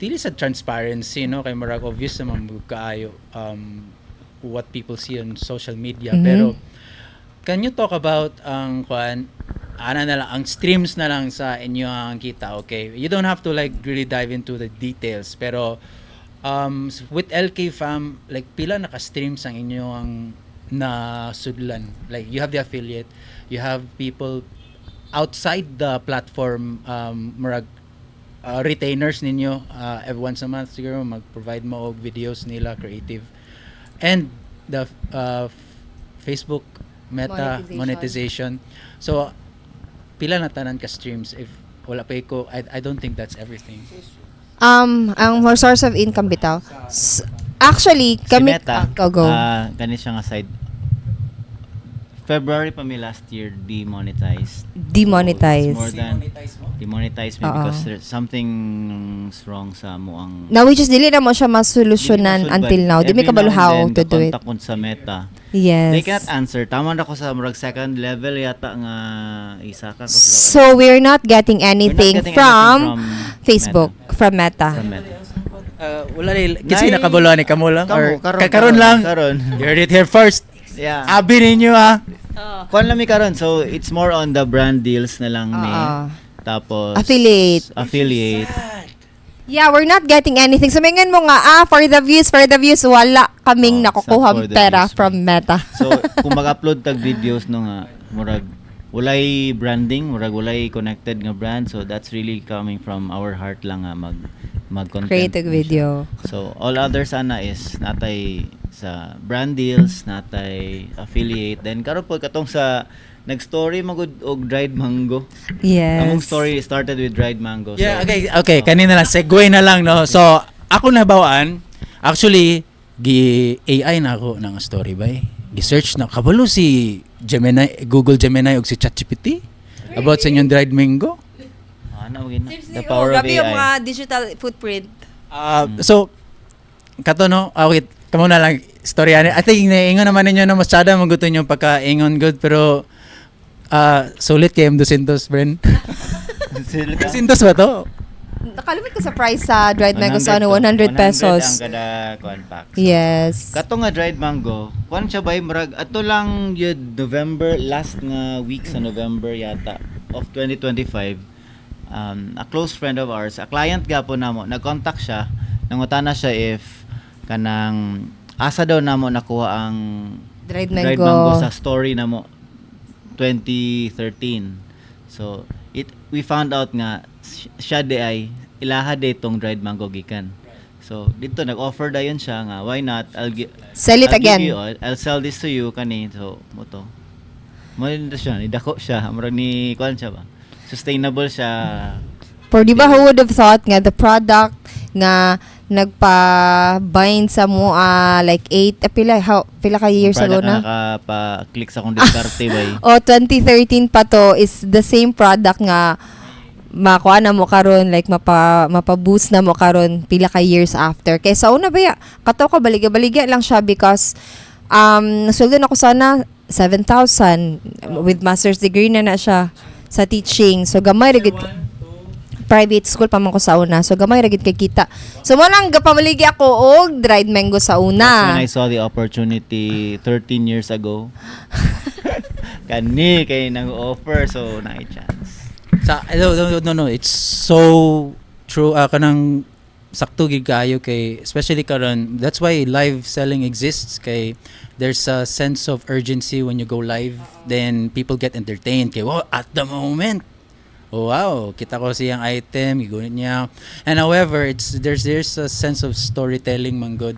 dili sa transparency, no, kay murag obvious naman kaayo what people see on social media, pero can you talk about ang kuan ana na lang, ang streams na lang sa inyo ang kita? Okay, you don't have to like really dive into the details, pero with LK Fam, like pila naka streams ang inyo ang nasudlan? Like you have the affiliate, you have people outside the platform, murag retainers ninyo, every once a month siguro mag-provide mo og videos nila creative, and the Facebook Meta
monetization.
Monetization. So pila na tanan ka streams, if wala pa ko, I don't think that's everything.
Ang more source of income bitaw. Actually,
Si
kami
Meta,
ah, go, go.
Gani siya nga side. February pa mi last year demonetized.
Demonetized.
So, it's more than
Demonetize mo?
Demonetized me
Oo.
Because there's something's wrong sa mo ang
Now, which is dili na mo siya masolusyonan
Dili masud,
until
but
now. Di mi
every
kabalo
now and
how
then,
to do it.
gakontak ko sa Meta.
Yes.
They cannot answer. Tama na ko sa murag second level yata nga isaka ko sila.
So we're not getting
We're not
anything
getting
from
anything from
Facebook, from Meta.
From Meta.
Wala rin kasi
Nay-
nakabalo ni kamo lang
Kamo,
or
karon,
karon lang.
Karon.
You heard it here first.
Yeah.
Abi ninyo ah.
Kuan lang mi karon. So it's more on the brand deals na lang mi.
Oo.
Tapos
Affiliate.
Affiliate.
Yeah, we're not getting anything. So, mingon mo nga, for the views, for the views, wala kaming
Oh, it's not
nakukuha
for the
pera
views.
from Meta.
So kung mag-upload tag videos no nga murag walay branding, murag walay connected nga brand. So that's really coming from our heart lang nga mag content.
Create a video.
So all others ana is natay sa brand deals, natay affiliate. Then karon po katong sa nag-story magud og dried mango.
Yes.
Among story started with dried mango.
Yeah,
So,
okay, kanina lang segue na lang, no. So, ako nabawaan, actually gi AI na ako ng story bay. Gi-search na kabalo si Gemini, Google Gemini ug si ChatGPT about sa inyong dried mango.
Ano gina? The power of
Grabe yung
AI.
mga digital footprint.
So kato no, wait, kamo na lang storya ni. I think naingon naman ninyo na masyado maguto yung pagkaingon good, pero sulit kay M200, Bren.
Sila ka?
200 ba to?
Nakalimit ko sa price sa dried mango sa ano,
100
100 pesos.
100 ang kada kuan pack. So,
Yes.
kato nga dried mango, kuan siya ba murag ato lang yun November, last nga week sa November yata of 2025. A close friend of ours, a client gapo namo, nag-contact siya, nangutana siya if kanang asa daw namo nakuha ang
dried
dried
mango.
Mango sa story namo 2013. So, it we found out nga siya di ay ilaha di itong dried mango gikan. So, dito nag-offer dayon siya nga why not, I'll
Sell it
I'll give
again.
you, I'll sell this to you kani. So, mo to. Mo na siya, ni dako siya, murag ni kuan siya ba. Sustainable siya.
For di ba, who would have thought nga the product nga nagpa-bind sa mo like 8 pila how pila ka years ago
Product
na?
Nakapa-click sa akong diskarte bay.
O 2013 pa to is the same product nga makuha na mo karon, like mapa-boost na mo karon pila ka years after. Kay sa una ba ya kato ka baligya-baligya lang siya because sweldo na ko sana 7,000 with master's degree na na siya sa teaching. So gamay ra gid, private school pa man ko sa una. So gamay ra gid kay kita. So mo nang gapamaligya ako og dried mango sa
That's
una.
when I saw the opportunity 13 years ago. Kani kay nang-offer, so na chance.
Sa no, it's so true, kanang sakto gid kaayo kay especially karon, that's why live selling exists, kay there's a sense of urgency when you go live, then people get entertained kay, wow, at the moment Oh wow, kita ko siyang item, gigunit niya. And however, it's there's a sense of storytelling man good.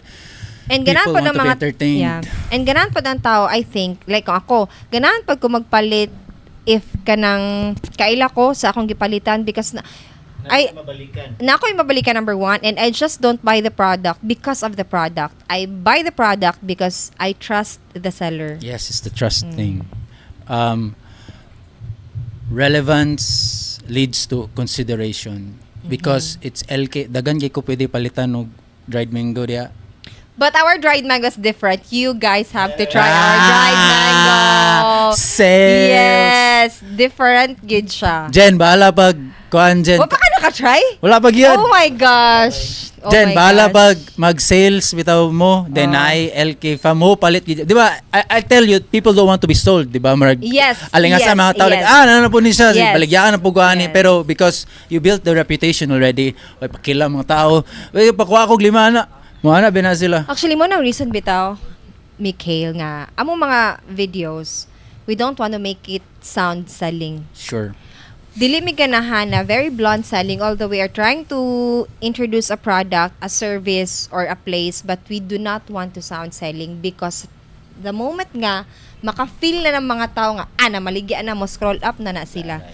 And ganahan
People
pa
want
ng
to be
mga
entertained.
Yeah. And ganahan pa ng tao, I think, like kung ako, ganahan pag ko magpalit if kanang kaila ko sa akong gipalitan because na, I
mabalikan.
Na ako'y mabalikan, number one, and I just don't buy the product because of the product. I buy the product because I trust the seller.
Yes, it's the trust thing. Relevance leads to consideration because it's LK dagan kay ko pwede palitan og dried mango diya.
But our dried mango is different. You guys have to try our dried mango.
Sales.
Yes, different gid siya.
Jen, bahala pag kuan, Jen.
Wa pa ka naka-try?
Wala pa gyud.
Oh my gosh. Oh
Jen,
my
bahala
gosh.
pag mag-sales bitaw mo, then
Oh.
I LK fam mo palit gid. Di ba? I tell you, people don't want to be sold, di ba? Marag alingas sa mga tao like, ah, ano na po ni siya, baligyaan na po ko ani. Pero because you built the reputation already, ay pakila mga tao, ay pakuha ko lima na. Mga na bina sila.
Actually, mo na reason bitaw, Mikhail, nga, among mga videos, we don't want to make it sound selling. Dili mi ganahan na very blunt selling, although we are trying to introduce a product, a service, or a place, but we do not want to sound selling because the moment nga maka-feel na ng mga tao nga, ah, na maligyan na mo, scroll up na na sila.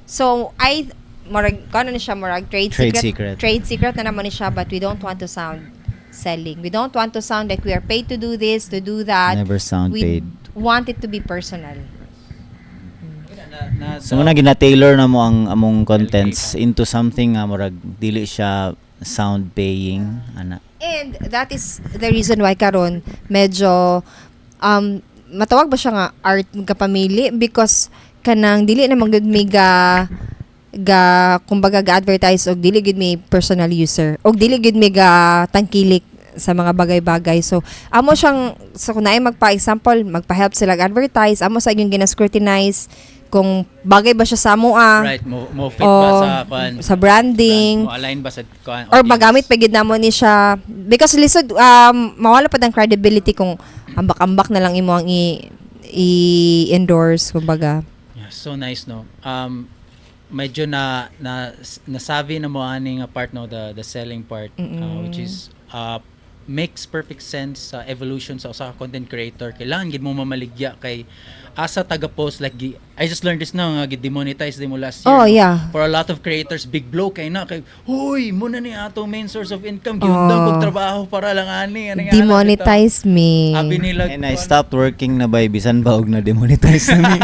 So, I, murag, kano na siya, murag trade
Trade
secret,
secret.
Trade secret na naman ni siya, but we don't want to sound selling. We don't want to sound like we are paid to do this, to do that.
Never sound
We
paid.
Want it to be personal.
So muna gina-tailor na mo ang among contents into something nga murag dili siya sound paying ana.
And that is the reason why karon medyo matawag ba siya nga art kapamili because kanang dili na man gud mi ga ga kumbaga ga advertise og dili gud mi personal user og dili gud mi ga tangkilik sa mga bagay-bagay. So, amo siyang, so kung naay magpa-example, magpa-help sila advertise, amo sa inyong gina-scrutinize kung bagay ba siya sa amo ah,
Right, mo fit
o
ba sa kuan?
Sa branding.
Mo align ba sa kuan?
Or
audience?
magamit pa gid namo ni siya because lisod mawala pa ang credibility kung ambak-ambak na lang imo ang i i-endorse kumbaga.
Yeah, so nice, no. Medyo na nasabi na mo ani nga part, no, the selling part, which is makes perfect sense sa evolution sa usa ka content creator. Kailangan gid mo mamaligya kay asa taga post like I just learned this now nga gi-demonetize din mo last year,
Oh,
no?
yeah.
For a lot of creators, big blow kay na kay huy mo na ni ato main source of income, giundang kog trabaho para lang ani ani nga
Demonetize me.
Abi nila
And I stopped working na by bisan ba og na demonetize na mi.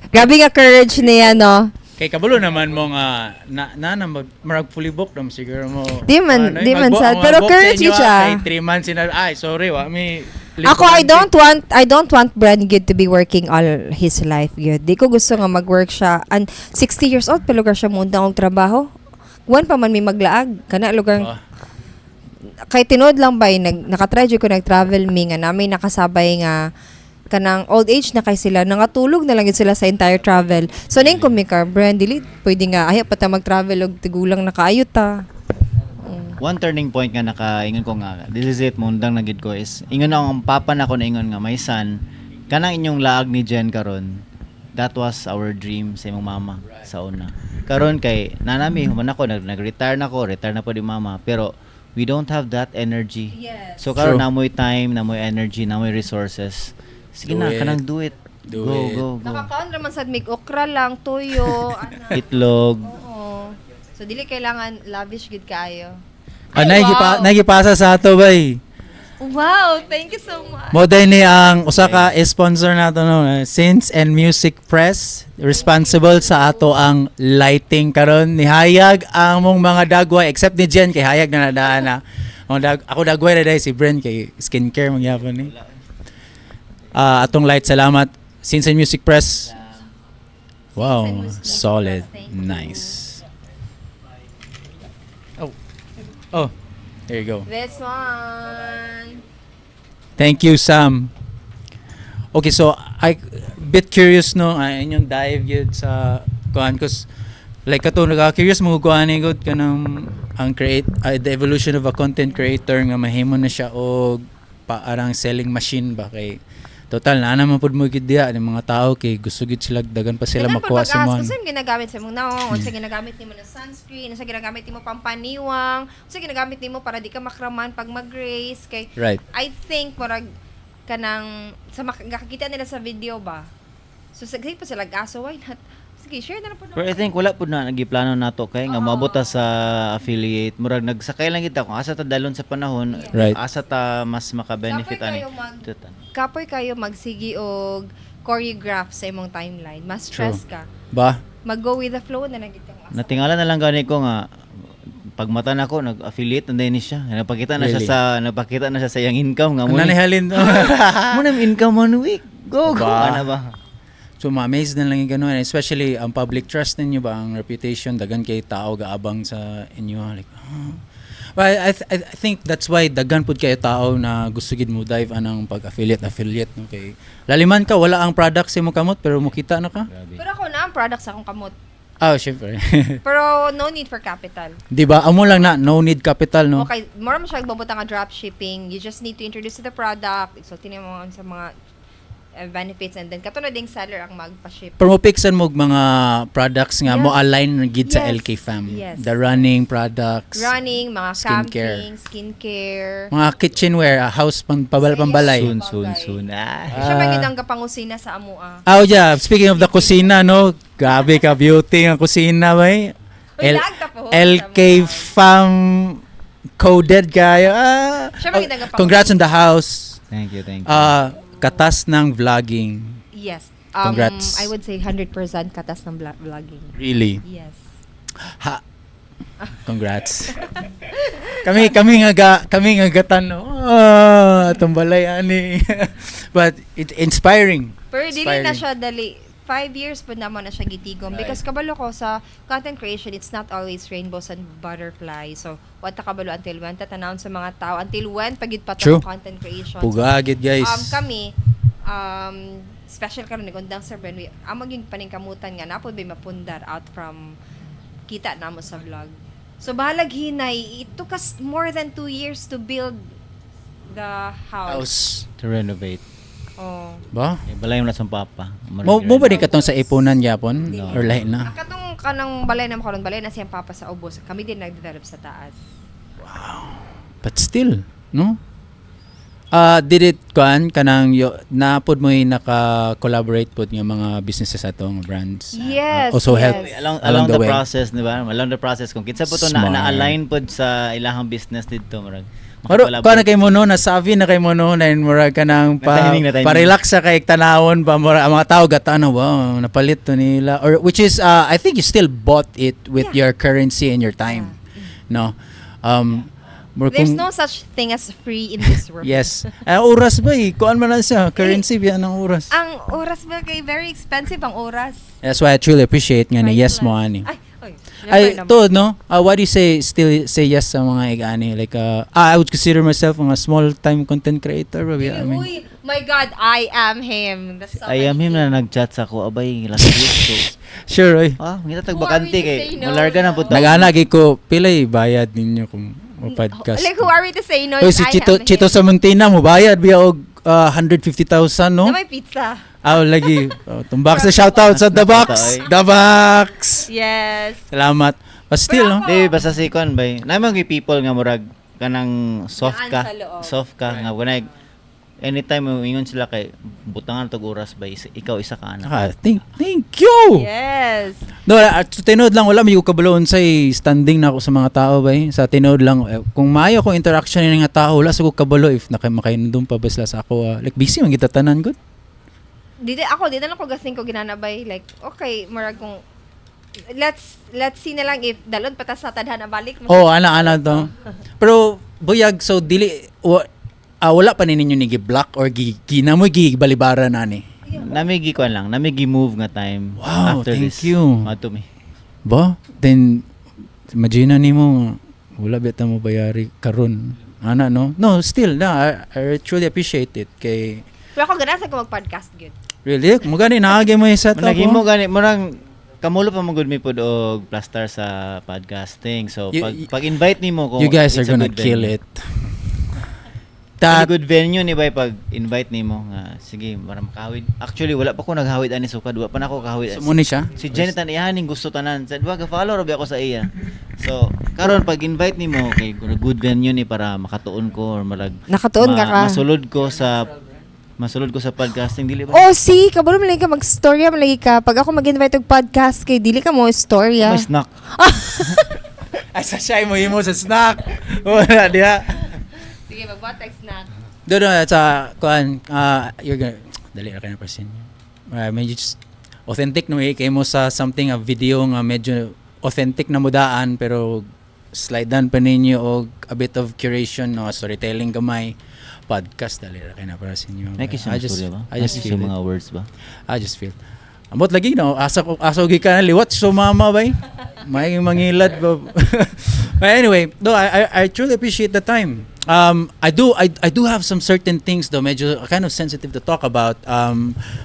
Grabe nga courage niya, no?
Kay kabalo naman mo nga na marag fully booked nam siguro mo.
Di man-
Ano,
di man sad.
ang
Pero
mag-book sa
courage
inyo,
yun siya.
ah, kay 3 months sina, ay sorry, wa mi
Ako, I don't want Brand gud to be working all his life gud. Di ko gusto nga mag-work siya. And 60 years old pa lugar siya muundang og trabaho. Kuan pa man mi maglaag kana lugar. Kay tinuod lang ba nag nakatry jud ko nag-travel mi nga namin nakasabay nga kanang old age na kay sila, nangatulog na lang gid sila sa entire travel. So ning ko mi car Brand, dili pwede nga ayaw pa ta mag-travel og tigulang na kaayo ta.
One turning point nga nakaingon ko nga this is it, mundang na gid ko is ingon ako ang papa na ko na ingon nga, "My son, kanang inyong laag ni Jen karon, that was our dream sa imong mama sa una. Karon kay nanami human ako nag, nag-retire na ko, retire na po di mama, pero we don't have that energy." So karon namoy time, namoy energy, namoy resources, sige
Do
na
it.
Kanang do it.
Do
Go,
it.
go, go.
Nakakaon raman sad mig okra lang, tuyo, ana.
Itlog.
Oo. So dili kailangan lavish gid kaayo.
Ah,
Ay, wow.
Nagipasa sa ato bay.
Wow, thank you so much.
Mo day ni ang usa ka sponsor nato, no, Sins and Music Press, responsible sa ato ang lighting karon. Nihayag ang mong mga dagway except ni Jen kay hayag na nadaan na. Ang ako dagway ra dai, si Bren kay skincare mangyapon ni. Ah, atong light, salamat Sins and Music Press. Wow,
Sins and Music
solid.
Press, thank you.
Nice. Oh. Oh, there you go.
This one.
Thank you, Sam. Okay, so I bit curious, no, ay inyong dive yun sa kuan cause like kato nagka-curious mo kuan ni gud kanang ang create the evolution of a content creator nga mahimo na siya og parang selling machine ba kay Total na naman pud mo gid diha ng mga tao kay gusto gid sila dagan pa sila
Daghan pud
makuha sa
mag-ask,
mga
unsa yung ginagamit sa imong naong, unsa ginagamit nimo na sunscreen, unsa ginagamit nimo pampaniwang, unsa ginagamit nimo para di ka makraman pag mag-race kay I think murag kanang sa makakita nila sa video ba. So sige pa sila aso, why not? Sige, share na lang po.
Pero I think wala pud na nagiplano nato kay nga moabot ta sa affiliate. Murag nagsakay lang kita kung asa ta dalon sa panahon, asa ta mas maka-benefit
Kapoy
ani.
kayo kapoy kayo magsigi og choreograph sa imong timeline. Mas stress ka.
Ba?
Mag-go with the flow na lang gid kang asa.
Natingala na lang gani ko nga pagmata nako nag-affiliate na din siya. Napakita na siya sa iyang income nga mo.
Ano ni halin?
Mo na income one week. Go go
Ba?
ana ba?
So ma-amaze na lang yung ganun. And especially ang public trust ninyo ba, ang reputation, dagan kay tao gaabang sa inyo. Like, ah. But I think that's why dagan pud kay tao na gusto gid mo dive anang pag-affiliate affiliate no kay laliman ka wala ang product sa imong kamot pero mukita na ka.
Grabe.
Pero ako na ang product sa akong kamot.
Ah, syempre.
Pero no need for capital.
Di ba? Amo lang na no need capital no.
Okay, more mo siya magbutang nga dropshipping. You just need to introduce the product, isulti nimo sa mga benefits and then katulad ding seller ang magpa-ship.
Pero mo pixan mo og mga products nga mo align gid sa LK fam. The running products,
Running, mga
skincare.
camping, skincare.
Mga kitchenware, house pang pabal pambalay.
Soon, soon, soon. Ah.
Siya man gid ang gapangusina sa amoa.
Ah, oh yeah. Speaking of the kusina, no? Grabe ka beauty ang kusina, bay.
Uy, lag ta po.
LK fam coded kayo. Ah.
Siya man gid ang gapangusina.
Congrats on the house.
Thank you, thank you.
Ah, katas ng vlogging.
Yes.
Congrats.
I would say 100% katas ng vlogging.
Really?
Yes.
Ha. Congrats. Kami nga gatan no. Ah, atong balay ani. But it inspiring.
Pero dili na
Inspiring.
siya dali. 5 years po naman na siya gitigom. Because kabalo ko sa content creation, it's not always rainbows and butterflies. So, what ta kabalo until when tatanawon sa mga tao, until when pagid pa
True.
content creation.
Pugagid, guys.
Kami, special karon ni Gundang Sir Ben, we, amo gyud paningkamutan nga napod bay mapundar out from kita namo sa vlog. So bahalag hinay, it took us more than 2 years to build the house.
House.
To renovate.
Oh.
Ba?
Eh, balay mo na sa papa.
Mo ba di katong sa ipunan yapon
No.
or lahi na?
Ang katong kanang balay na makaron balay na siyang papa sa ubos. Kami din nag-develop sa taas.
But still, no? Did it kuan kanang yo, napod mo naka-collaborate pod nga mga businesses ato nga brands?
Yes,
Also help
yes.
Along,
along
along
the
the
way.
Process, di ba? Along the process kung kinsa po to na
Smart.
na-align pod sa ilahang business didto murag.
Pero
makikollaborate.
kuan na kay mo no, nasabi na kay mo no, na murag kanang pa,
Na-timing, na-timing.
pa-relax sa kay tanawon ba murag ang mga tao gatanaw, wow, napalit to nila or which is I think you still bought it with your currency and your time. No. Murag
There's no such thing as free in this world.
Yes. Ah, oras ba eh? Kuan man lang siya. Currency biya ng oras.
Ang oras ba kay very expensive ang oras.
That's why I truly appreciate nga ni yes mo ani.
Ay, oy.
Ay,
never naman.
to, no? Why do you say still say yes sa mga igani? Like, I would consider myself a small time content creator. Ba, I mean,
Uy, my God, I am him. That's so
I am him na nag-chat sa ako abay last week. So,
sure, oy.
ngita tag
Who are we
bakante
to
kay
say no,
mularga na
no?
pud ta.
Nag-ana ko, pilay bayad ninyo kung mo podcast.
Like, who are we to say no?
Oy, si
I
Chito,
am him.
Chito Samontina, mo bayad biya og 150,000, no?
Na may pizza.
Ah, lagi. Oh, tumbak sa shoutout sa The Box.
Ay.
The Box.
Yes.
Salamat. But still, no?
Di basta si kuan bay. Naa man gyud people nga murag kanang soft
Gaan
ka.
sa loob.
Soft ka nga kunay anytime mo ingon sila kay butangan tog oras bay ikaw isa ka ana.
Ah, thank you.
Yes.
No, sa tinuod lang wala may kabalo unsay standing na ako sa mga tao bay. Sa tinuod lang eh, kung maayo akong interaction ni nga tao wala sa ko kabalo if naka makainundong pa ba sila sa ako. Like busy man kita tanan good.
Dili ako, di na lang ko gasing ko ginanabay. Like, okay, murag kung let's see na lang if dalon pa ta sa tadhana balik mo.
Oh, ana ana to. Pero buyag so dili wala pa ni ninyo ni gi-block or gi ginamoy gi balibaran ani.
Nami gi kuan lang, nami gi move nga time
Wow,
after
thank
this.
you.
Adto mi.
Ba? Then imagine nimo wala bita mo bayari karon. Ana no? No, still na I truly appreciate it kay
Pero ako ganahan sa ko mag-podcast gyud.
Really? Mo gani naagi mo yung setup.
Nagimo
oh.
gani murang kamulo pa mo gud mi pud og plaster sa podcasting. So pag pag invite nimo ko
You guys are
it's a
gonna
good
kill
venue.
it. That
Very good venue ni bay pag invite nimo nga sige para makahawid. Actually, wala pa ko naghawid ani sukad, wala pa nako kahawid.
So, mo ni siya?
Si Janet ang iyahaning gusto tanan. Sa duwa ka follow ra ba ako sa iya. So, karon pag invite nimo kay good venue ni para makatuon ko or marag
Nakatuon ka ka.
Masulod ko sa podcasting, dili ba?
Oh, see, kabalo man lagi ka mag-storya man lagi ka. Pag ako mag-invite og podcast kay dili ka mo istorya.
May snack.
Ay, sa siya mo himo sa snack. Wala diha.
Sige, magbuhat snack.
Do sa kuan, you're gonna dali ra kay na persin. Medyo just authentic no eh kay mo sa something, a video nga medyo authentic na mudaan pero slide down pa ninyo og a bit of curation, no, storytelling gamay. Podcast, dali ra kay na para sa inyo.
May kisang
I just
istorya ba?
I just
May
feel
kisang
it.
mga words ba?
I just feel. Ambot lagi no, asa ko asa gikan liwat so mama bay. May mangilad ba. But anyway, no, I truly appreciate the time. I do have some certain things though medyo kind of sensitive to talk about.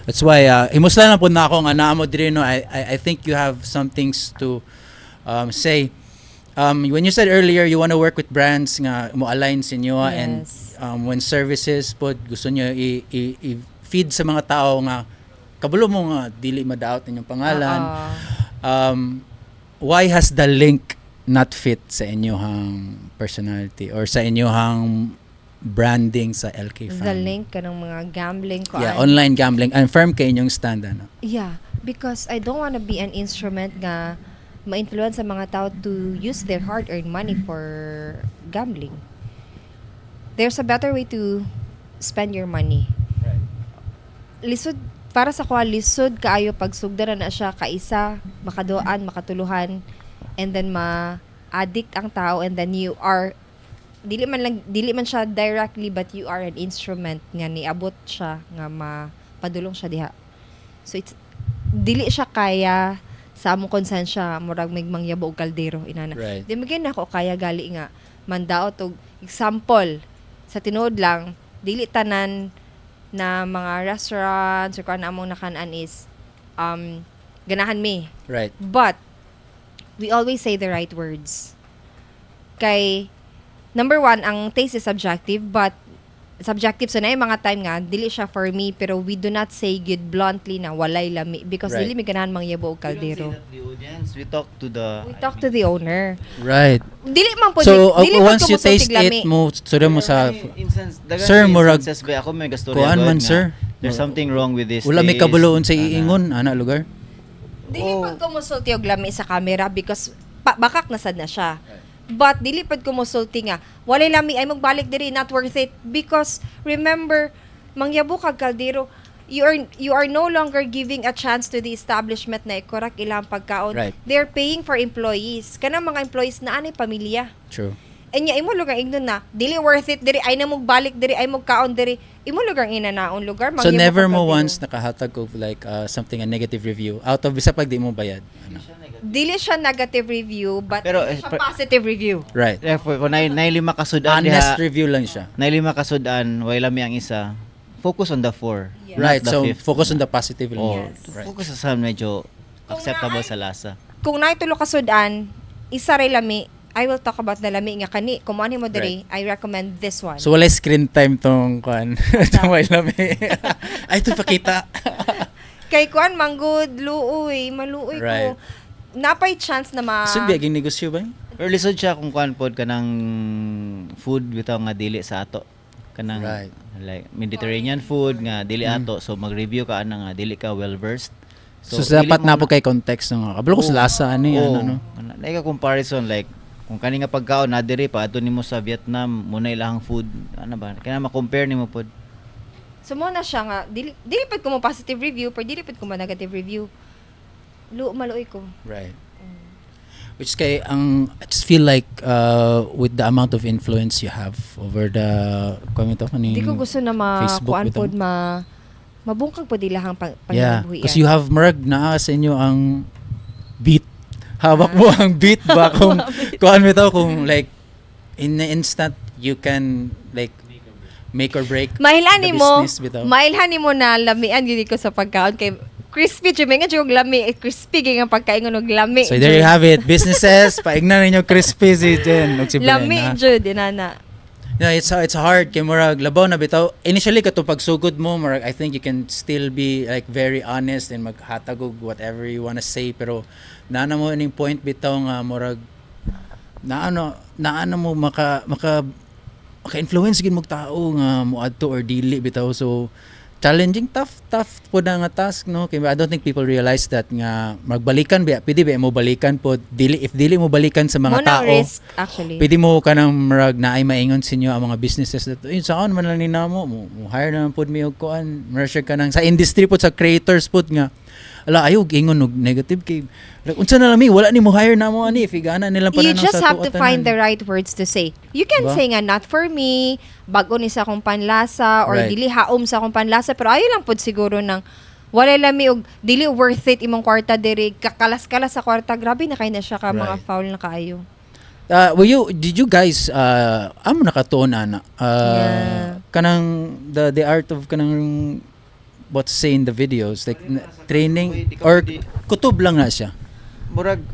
That's why himuslan na po na ako nga naa mo diri, no. I think you have some things to say. When you said earlier you want to work with brands nga mo align sa inyo and when services pod gusto niyo i-feed sa mga tao nga kabalo mo nga dili madaot inyong pangalan.
Oo.
Why has the link not fit sa inyong personality or sa inyong branding sa LK
The
family?
link kanang mga gambling ko.
Yeah, online gambling. And firm kay inyong stand, ano.
Yeah, because I don't want to be an instrument nga ma-influence sa mga tao to use their hard-earned money for gambling. There's a better way to spend your money. Lisod para sa kuha, lisod kaayo pagsugdan na na siya kaisa, makaduan, makatuluhan, and then ma-addict ang tao, and then you are dili man lang, dili man siya directly, but you are an instrument nga niabot siya nga mapadulong siya diha. So it's dili siya kaya sa among konsensya, murag may mangyabo og kaldero inana. Di magin ako kaya gali nga mandaot og example sa tinuod lang, dili tanan na mga restaurants or kuan among nakan-an is ganahan mi. But we always say the right words. Kay number one, ang taste is subjective, but subjective sa na yung mga time nga dili siya for me, pero we do not say good bluntly na walay lami because dili mi ganahan mangyabo og
We don't say
kaldero.
that to the audience. We talk to the
We talk to the owner. Dili man po
So
dili man
once you
kumusultig
taste
lami.
it mo sura mo sa
Instance, dagan
Sir, murag-
instances ba ako may gastorya
Kuan
god
man,
nga,
sir.
there's something wrong with this
Wala may
taste,
kabuloon sa
ana.
iingon ana lugar.
Dili
Oh.
pud ko musulti og lami sa camera because bakak na sad na siya. But dili pud ko musulti nga walay lami ay magbalik diri, not worth it, because remember, mangyabo kag kaldero, you are no longer giving a chance to the establishment na i-correct ilang pagkaon. They're paying for employees. Kanang mga employees na anay pamilya.
True.
And nya imo lugar ingnon na dili worth it diri, ay na balik diri, ay mo kaon diri, imo lugar inanaon lugar
So
mangyabo
never
kag
mo
kaldero.
once nakahatag of like something, a negative review out of bisa pag di mo bayad. Ano?
Dili siya negative review, but
Pero,
dili
eh,
siya positive review.
Therefore, kung nay lima kasudan
Honest
diha,
review lang siya.
nay lima kasudan, way lami ang isa. Focus on the four, not
Right.
the
So
fifth.
focus on the positive lang.
Oh,
Yes.
focus sa medyo
Kung
acceptable sa lasa.
Kung naay tulo ka sudan, isa ray lami, I will talk about the lami nga kani. Kung mo diri, I recommend this one.
So wala screen time tong kuan. Tong way lami. Ay, ito pakita.
Kay kuan manggod, luoy, maluoy ko. Napay chance na ma
So biyaging negosyo ba?
Pero lisod siya kung kuan pod kanang food bitaw nga dili sa ato. Kanang like Mediterranean food nga dili ato, so mag-review ka ana nga dili ka well versed.
So,
dili
dapat
mo
na po kay context ng kabalo ko sa lasa ani
Oo.
ano no.
Ana, ka comparison, like kung kani nga pagkaon na diri pa adto nimo sa Vietnam mo na ilahang food, ano ba kaya ma-compare nimo pod.
So mo na siya nga dili dili pud ko mo positive review, pero dili pud ko mo negative review. Lu maluoy ko.
Right. Which kay ang I just feel like with the amount of influence you have over the kuan ito kaning
Di ko gusto na ma
Facebook
kuan
bitaw.
pod ma mabungkag pod ilahang pang,
Yeah,
panginabuhian.
because you have murag naa sa inyo ang beat. Hawak mo ang beat ba kung kuan bitaw kung like in the instant you can like make or break
Mailhan
the
mo,
business bitaw.
mailhan mo na lamian gyud ko sa pagkaon kay crispy jud nga jud og lami, eh, crispy gyud ang pagkain og lami.
So there you have it. Businesses, paignan ninyo crispy si Jen ug si Bren,
Lami
ha?
jud inana.
Yeah, it's hard kay murag labaw na bitaw. Initially, kato pagsugod mo, murag I think you can still be like very honest and maghatag og whatever you wanna say, pero naana mo ining point bitaw nga murag naano naano mo maka influence gid mo tao nga moadto or dili bitaw. So challenging, tough tough po na nga task, no? Kay I don't think people realize that nga magbalikan ba, pwede ba mo balikan po dili, if dili mo balikan sa mga
Mo na
tao
risk actually.
Pwede mo kanang murag naay maingon sa inyo ang mga businesses that eh saan man lang ni namo mo hire na lang pod mi og kuan, murag siya kanang sa industry pod, sa creators pod nga ala ayaw ingon og negative kay like, unsa na lang mi, wala ni mo hire namo ani if igana nilang
You
pananaw
just
sa
have to
tuwa
find the
tanan.
Right words to say. You can
Diba?
Say nga not for me, bago ni sa akong panlasa or dili haom sa akong panlasa, pero ayo lang pod siguro nang wala lami og dili worth it imong kwarta diri, kakalas-kalas sa kwarta, grabe na kay na siya ka mga foul na kaayo.
Were you did you guys amo nakatuon ana kanang the art of kanang what to say in the videos, like training
Di ka
or
pwede.
kutob lang na siya?
Murag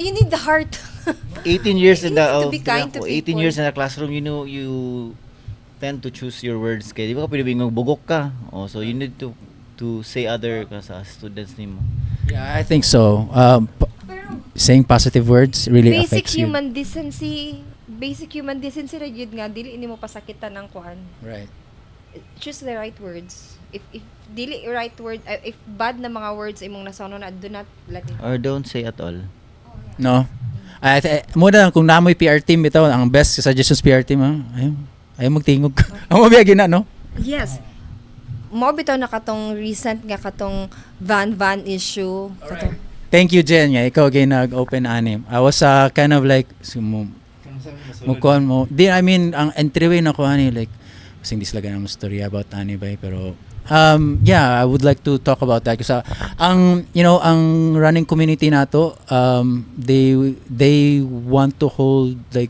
You need the heart.
18 years in
You
the
need to
oh,
be kind to
18
people.
Years in the classroom, you tend to choose your words kay di ba ka pwede bingog bugok ka. Oh, so you need to say other ka sa students nimo.
Yeah, I think so. Saying positive words really
Basic
affects you.
Human decency, basic human decency ra gyud nga dili nimo pasakitan ang kuan. Choose the right words. If dili right word, if bad na mga words imong nasono na, do not let it.
Or don't say at all.
No. I mo na kung namoy PR team bitaw, ang best suggestions PR team, ha. Ayaw ayaw magtingog. Ang mabiyagi na, no?
Yes. Mo bitaw na katong recent nga katong van van issue. Katong,
Thank you, Jen, nga ikaw gay nag-open ani. I was kind of like mo kuan mo. Di, I mean, ang entryway na ko ani, like kasi hindi sila ganang story about ani ba eh, pero yeah, I would like to talk about that kasi ang you know ang running community nato, they want to hold like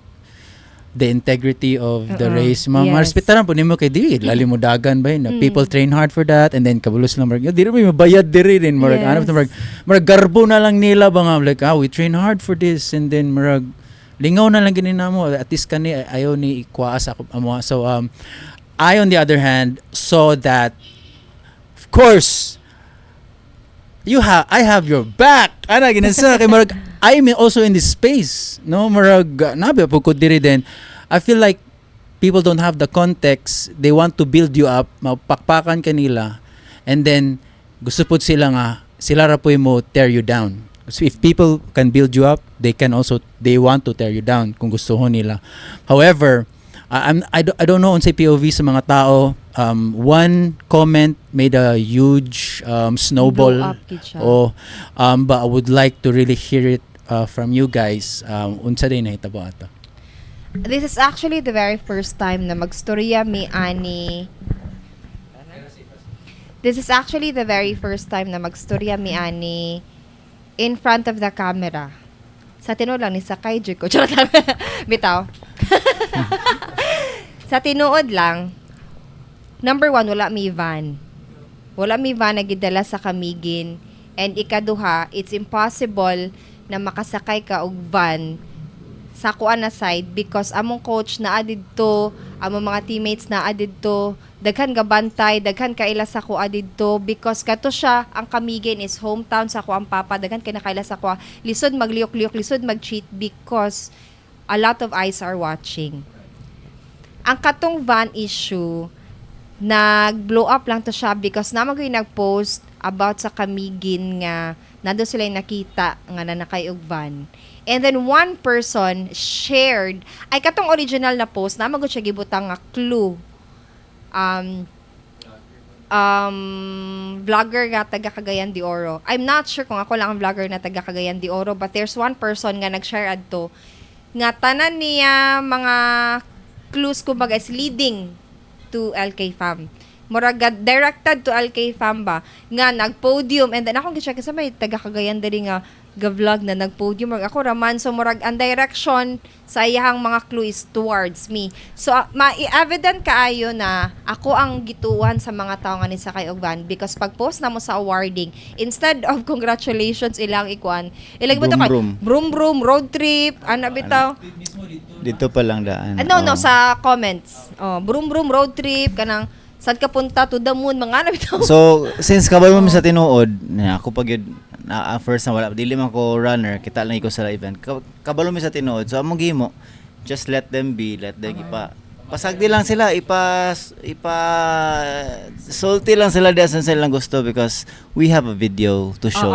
the integrity of the
Oo.
race. Ma Marespetar po nimo kay di lali mo dagan ba yun, na people train hard for that and then kabulos lang marag di rin mabayad diri rin marag ano marag marag garbo na lang nila ba nga like, "Ah, we train hard for this," and then marag lingaw na lang gini namo, at least kani ayaw ni ikuha sa ako amo. So I, on the other hand, saw that of course you have I have your back ana ginasa kay marag I'm also in this space, no? Marag nabi po ko diri. Then I feel like people don't have the context. They want to build you up, mapakpakan kanila, and then gusto po sila nga sila ra po mo tear you down. So if people can build you up, they can also, they want to tear you down kung gusto ho nila. However, I don't know unsay POV sa mga tao. One comment made a huge snowball.
Blow up gid siya.
Oh, but I would like to really hear it from you guys. Unsa day nahitabo ato?
This is actually the very first time na magstorya mi ani. This is actually the very first time na magstorya mi ani in front of the camera. Sa tinuod lang, ni sakay jud ko. Charot lang. Bitaw. Sa tinuod lang, number one, wala mi van. Wala mi van na gidala sa Camiguin. And ikaduha, it's impossible na makasakay ka og van sa kuan na side because among coach naa didto, among mga teammates naa didto, daghan gabantay, daghan kaila sa kuha didto because kato siya, ang Camiguin is hometown sa kuang papa, daghan kay nakaila sa kuha. Lisod magliyok-liyok, lisod mag-cheat because a lot of eyes are watching. Ang katong van issue, nag-blow up lang to siya because naman ko yung nag-post about sa Camiguin nga nando sila yung nakita nga nanakay og van. And then one person shared, ay katong original na post, naman ko siya gibutang nga clue. Vlogger nga taga Cagayan de Oro. I'm not sure kung ako lang ang vlogger na taga Cagayan de Oro, but there's one person nga nag-share adto nga tanan niya mga clues kumbaga is leading to LK Fam. Murag directed to LK Fam ba nga nag-podium, and then akong gi-check sa may taga Cagayan diri nga ga-vlog na nag-podium, murag ako raman, so murag ang direction sa iyahang mga clue is towards me. So ma-evident kaayo na ako ang gituan sa mga tao nga nisakay og van because pag post na mo sa awarding, instead of congratulations, ilang ikuan ilang
Brum,
kay
brum.
Brum brum, road trip ana bitaw.
Mismo dito
Dito pa lang daan.
Ah, no,
Oh.
sa comments. Oh, brum brum road trip kanang saan ka punta, to the moon, mga ano bitaw.
So, since kabalo mo sa tinuod, na ako pag yun, na first na wala dili man ko runner, kita lang ko sa event. Kabalo mi sa tinuod. So among gihimo, just let them be, let them ipa pasagdi lang sila, ipa ipa sulti lang sila diya sa silang gusto because we have a video to show.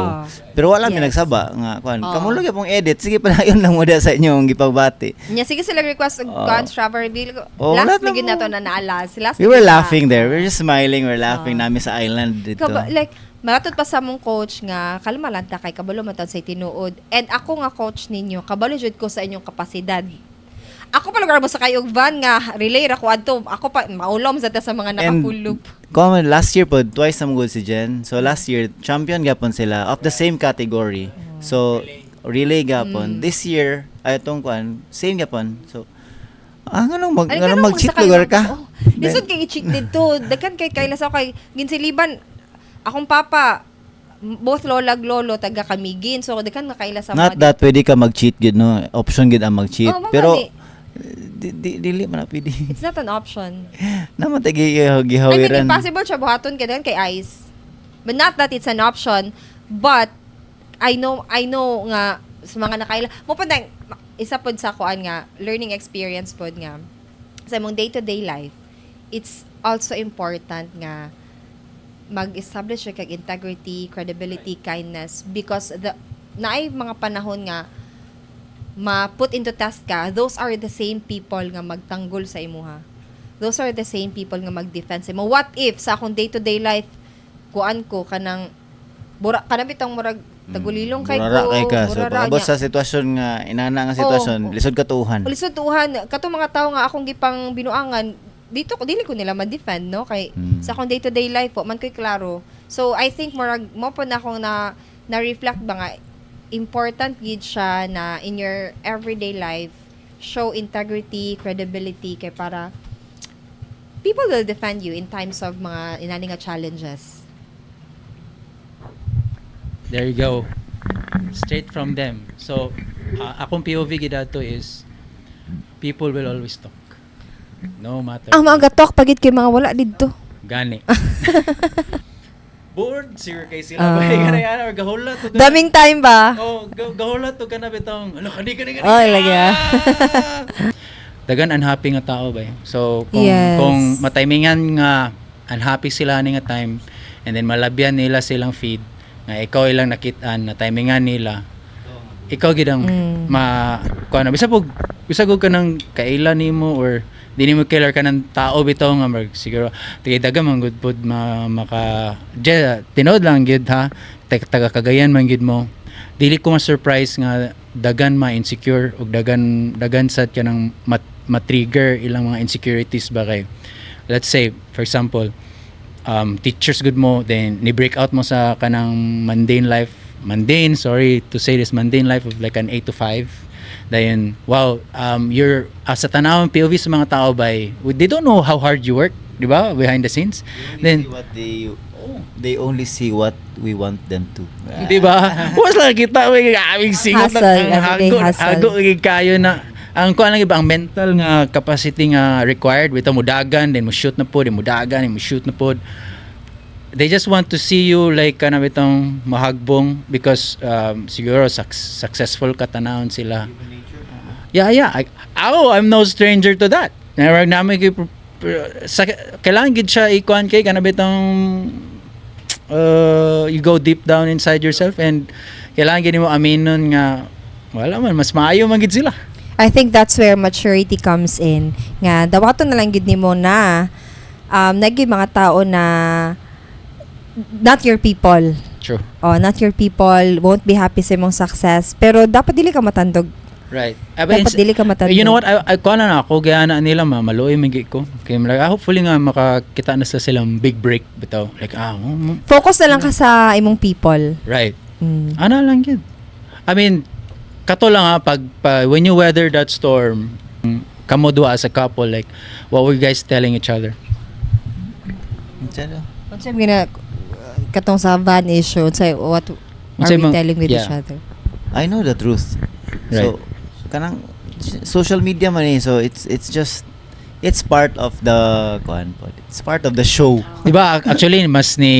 Pero wala mi nagsaba nga kuan. Kamo lang pong edit, sige padayon lang mo diya sa inyong gipagbati.
Nya sige sila request og kuan travel reveal.
Oh,
Last
wala na
na gyud
mo.
nato na naalas. Last
We were
na gyud na.
laughing there. We were just smiling, we were laughing nami sa island dito.
Like, maratod pa sa among coach nga, kalma lang ta kay kabalo man ta sa tinuod. And ako nga coach ninyo, kabalo jud ko sa inyong kapasidad. Ako pa lugar mo sa kayog van nga relay ra ko adto. Ako pa maulom sa ta sa mga naka
And
full loop.
Common, last year po, twice na good si Jen. So last year, champion gapon sila of the same category. So, relay gapon. This year, ay itong kuan, same gapon. So,
Ay,
nganong
ganun
mag-cheat
magsakay
lugar
lang.
ka?
Oh, lisod kay i-cheat dito. Daghan kay kaila sa kay ginsiliban akong papa, both lola ug lolo taga Camiguin. So daghan nakaila sa
Not
mga
that pwede ka mag-cheat gid no. Option gid ang mag-cheat.
Oh, mga
Pero
ni.
di, dili man na pwede.
It's not an option.
Naman tay
I mean,
gihawiran.
impossible siya buhaton kay daghan kay ice. But not that it's an option, but I know nga sa mga nakaila mo pa nang isa pod sa kuan nga learning experience pod nga sa imong day-to-day life, it's also important nga mag-establish kag integrity, credibility, kindness because the naay mga panahon nga ma-put into test ka, those are the same people nga magtanggol sa imuha. Those are the same people nga mag-defend sa imo. What if sa akong day-to-day life, kuan ko kanang bura kanang bitong murag tagulilong kay
Burara
ko,
kay ka. So,
burara
pag-abot
niya.
sa sitwasyon nga, inana nga sitwasyon,
Oo.
lisod ka tuuhan.
Lisod tuuhan katong mga tao nga akong gipang binuangan dito ko dili ko nila ma-defend, no, kay sa akong day-to-day life po man ko'y klaro. So I think murag mo po na akong na na reflect ba nga important gid siya na in your everyday life show integrity, credibility kay para people will defend you in times of mga inani nga challenges.
There you go. Straight from them. So, akong POV gid ato is people will always talk. No matter.
Ang mga talk pagid kay mga wala didto.
Gani. Bored siguro kay sila.
Ah.
Bay kana yan or gahula to.
Daming time ba?
Oh, gahula to kana bitong. Ano kani kani kani.
Oh, lagi, ah.
Dagan unhappy nga tao ba. So kung kung matimingan nga unhappy sila ani nga time and then malabyan nila silang feed nga ikaw ilang nakitaan na timingan nila, ikaw gid ang ma kuan bisa pug bisa gud ka ng kaila nimo or di nimo killer ka ng tao bitaw nga mag siguro tagay daga man gud pud ma, maka je, tinuod lang gid ha, taga Cagayan man gid mo, dili ko ma-surprise nga dagan ma insecure ug dagan dagan sad ka ng ma-trigger ilang mga insecurities ba kay let's say, for example, teachers good mo, then ni break out mo sa kanang mundane life, mundane, sorry to say this, mundane life of like an 8 to 5. Then wow, you're sa tanawang POV sa mga tao by they don't know how hard you work, di ba, behind the scenes. Then
See what they only see what we want them to.
Di ba? Was lang kita we aming singot
Hustle,
ang
everyday
hago,
hustle.
hago gid kayo na ang kuan lang iba ang mental nga capacity nga required bitaw mo dagan, then mo shoot na pod, then mo dagan, then mo shoot na pod. They just want to see you like kana bitong mahagbong because siguro successful ka tanawon sila. Yeah. Oh, I'm no stranger to that. Never namin kay sa, kailangan gid siya ikuan kay kana bitong you go deep down inside yourself and kailangan gid mo aminon nga wala man, mas maayo man gid sila.
I think that's where maturity comes in. Nga dawaton na lang gid nimo na nagi mga tao na not your people.
True.
Oh, not your people, won't be happy sa imong success. Pero dapat dili ka matandog.
Right. Ah, but
Dapat dili ka matandog.
You know what? I kuha na ako gaya na nila ma maluoy man gid ko. Kay like, hopefully nga makakita na sa silang big break bitaw. Like
Focus na lang ka sa imong people.
Right. Ana lang yun. I mean, kato lang ha, pag, when you weather that storm, kamo duha as a couple, like, what were you guys telling each other?
Unsa daw?
Unsa gina katong sa van issue, unsay what are
Unsay
we telling with each other?
I know the truth. So, kanang Social media man eh, so it's just it's part of the kuan po. It's part of the show.
Di ba? Actually, mas ni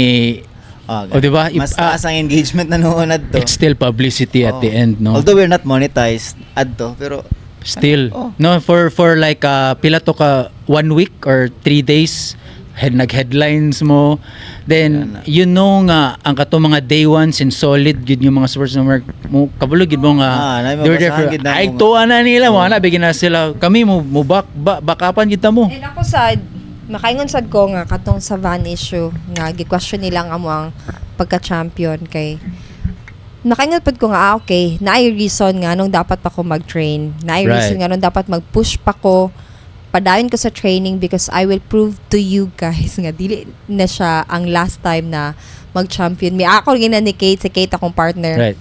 Ah,
O, di ba?
Mas taas ang engagement na noon adto.
It's still publicity at
Oo.
The end, no?
Although we're not monetized adto, pero
Still.
Oh.
No, for like pila to ka, one week or 3 days nag-headlines mo. Then
Yan na.
You know nga ang kato mga day ones and solid gid yung mga supporters na work mo, kabalo gid mo nga
Ah, na
they were there
mabasahan
for,
gid na
ay
mo nga.
tuwa na nila mo ana bigyan na sila kami mo mo back ba, backupan gid ta mo.
And ako sad, makaingon sad ko nga katong sa van issue nga gi-question nila nga mo ang pagka-champion kay nakaingon pud ko nga, ah, okay, naay reason nga nung dapat pa ko mag-train. Naay reason nga nung dapat mag-push pa ko, padayon ko sa training because I will prove to you guys nga dili na siya ang last time na mag-champion. May ako gina ni Kate, si Kate akong partner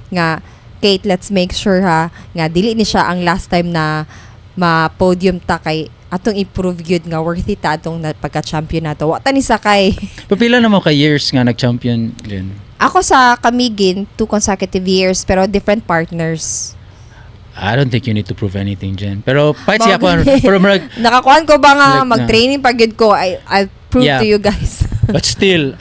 nga, "Kate, let's make sure ha nga dili ni siya ang last time na ma-podium ta kay atong i-prove gyud nga worthy ta atong na pagka-champion nato." Wa ta ni sakay.
Pipila na mo ka years nga nag-champion din?
Ako sa Camiguin, two consecutive years pero different partners.
I don't think you need to prove anything, Jen. Pero pahit siya ko, pero murag,
Nakakuan ko ba nga
Like na-
mag-training pa gyud ko, I prove to you guys.
But still,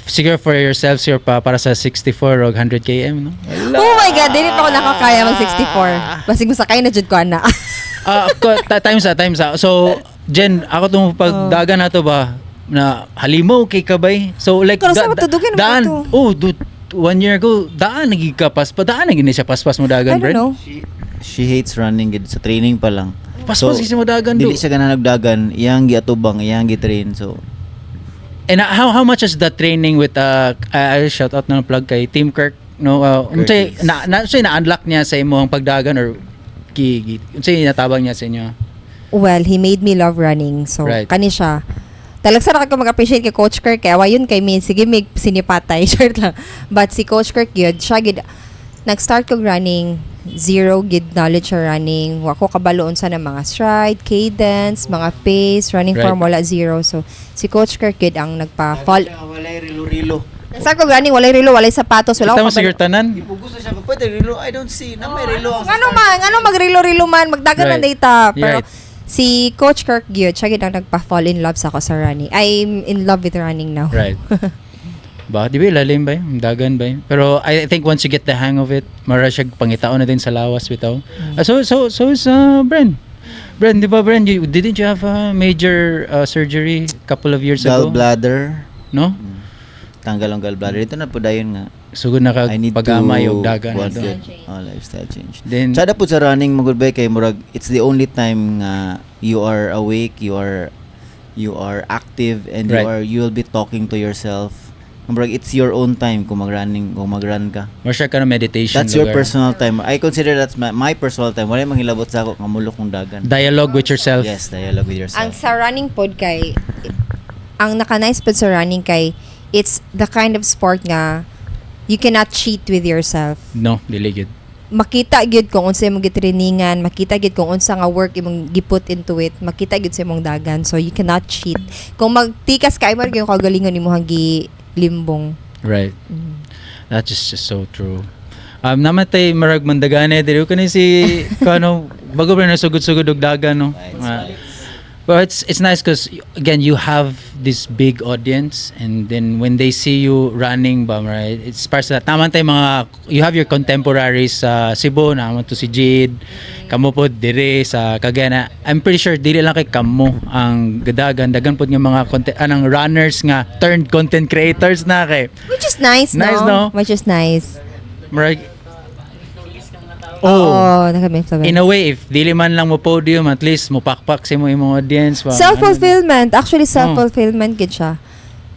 siguro for yourself, siguro pa para sa 64 o 100 km, no?
Oh my God, dili pa ako nakakaya mag 64. Basig masakay na jud ko ana.
Ah, times ah, times ah. So, Jen, ako tong pagdagan na to ba na halimaw kay kabay. So like
Pero sa matudugan naman
daan,
ito.
oh, dude, one year ago, daan naging ka paspas, daan naging siya paspas mo
I
dagan,
don't
Bren.
know.
She hates running gid sa training pa lang.
Paspas kasi mo dagan do.
Dili siya ganahan og dagan, iyang giatubang, iyang gitrain. So
And how much is the training with I shout out na plug kay Team Kirk, no, unsay
Curtis.
na unsay na-unlock niya sa imong pagdagan or unsay natabang niya sa inyo?
Well, he made me love running. So, kani siya. Talagsa na ko mag-appreciate kay Coach Kirk. Kaya yun kay me. Sige, may sinipatay. Short lang. But si Coach Kirk yun, siya gid, nag-start kog running, zero gid knowledge sa running. Wa ko kabalo unsa na mga stride, cadence, mga pace, running form, wala, zero. So, si Coach Kirk gid ang nagpa-fall.
Walay rilo-rilo.
Nag-start kog running, walay rilo, walay sapatos, wala
Kita
ko
mo siguro
kabalo.
tanan.
Ipugusto siya, pwede rilo, I don't see. Na may rilo ang
Ngano man, ngano magrilo-rilo man, magdagan ng data. Pero si Coach Kirk gyud, siya gyud ang nagpa-fall in love sa ako sa running. I'm in love with running now.
Right. Ba, di ba ilalim ba yun? Dagan ba yun? Pero I think once you get the hang of it, mara siya pangitaon na din sa lawas bitaw. Ah, so is Bren. Bren, di ba Bren, didn't you have a major surgery couple of years ago?
Gallbladder.
No?
Tanggal ang gallbladder. Ito na po dayon nga.
Sugod na ka
I need to
pagamay og dagan
kuwan
na to.
gyud. Oh, lifestyle change.
Then
Sada po sa running magud ba kay murag it's the only time nga you are awake, you are active and you are you will be talking to yourself. Murag it's your own time kung mag-running, kung mag-run ka.
More siya ka na meditation
That's your
lugar.
Personal time. I consider that's my personal time. Wala manghilabot sa ako nga mulok kong dagan.
Dialogue with yourself.
Yes, dialogue with yourself.
Ang sa running pod kay ang naka-nice pod sa running kay it's the kind of sport nga you cannot cheat with yourself.
No, dili gyud.
Makita gyud kung unsa imong gitrainingan, makita gyud kung unsa nga work imong giput into it, makita gyud sa imong dagan. So you cannot cheat. Kung magtikas ka imo gyud kagalingon imong gilimbong.
Right. That's just so true. Namatay marag mandagane diri ko ni si kano bago pa na sugod-sugod og dagan, no. But it's nice because again you have this big audience and then when they see you running ba, right, it's part sa tama tay mga you have your contemporaries sa Cebu na to si Jade, kamo po dire sa Cagayan. I'm pretty sure dili lang kay kamo ang gadagan, dagan pod nga mga content anang runners nga turned content creators na kay
Which is nice, no?
Nice, no?
Which is nice.
Murag.
Oo,
Oh,
naka-influence.
in a way, if dili man lang mo podium, at least mo pakpak sa imo imong audience ba.
Self-fulfillment. Actually, self-fulfillment gid siya.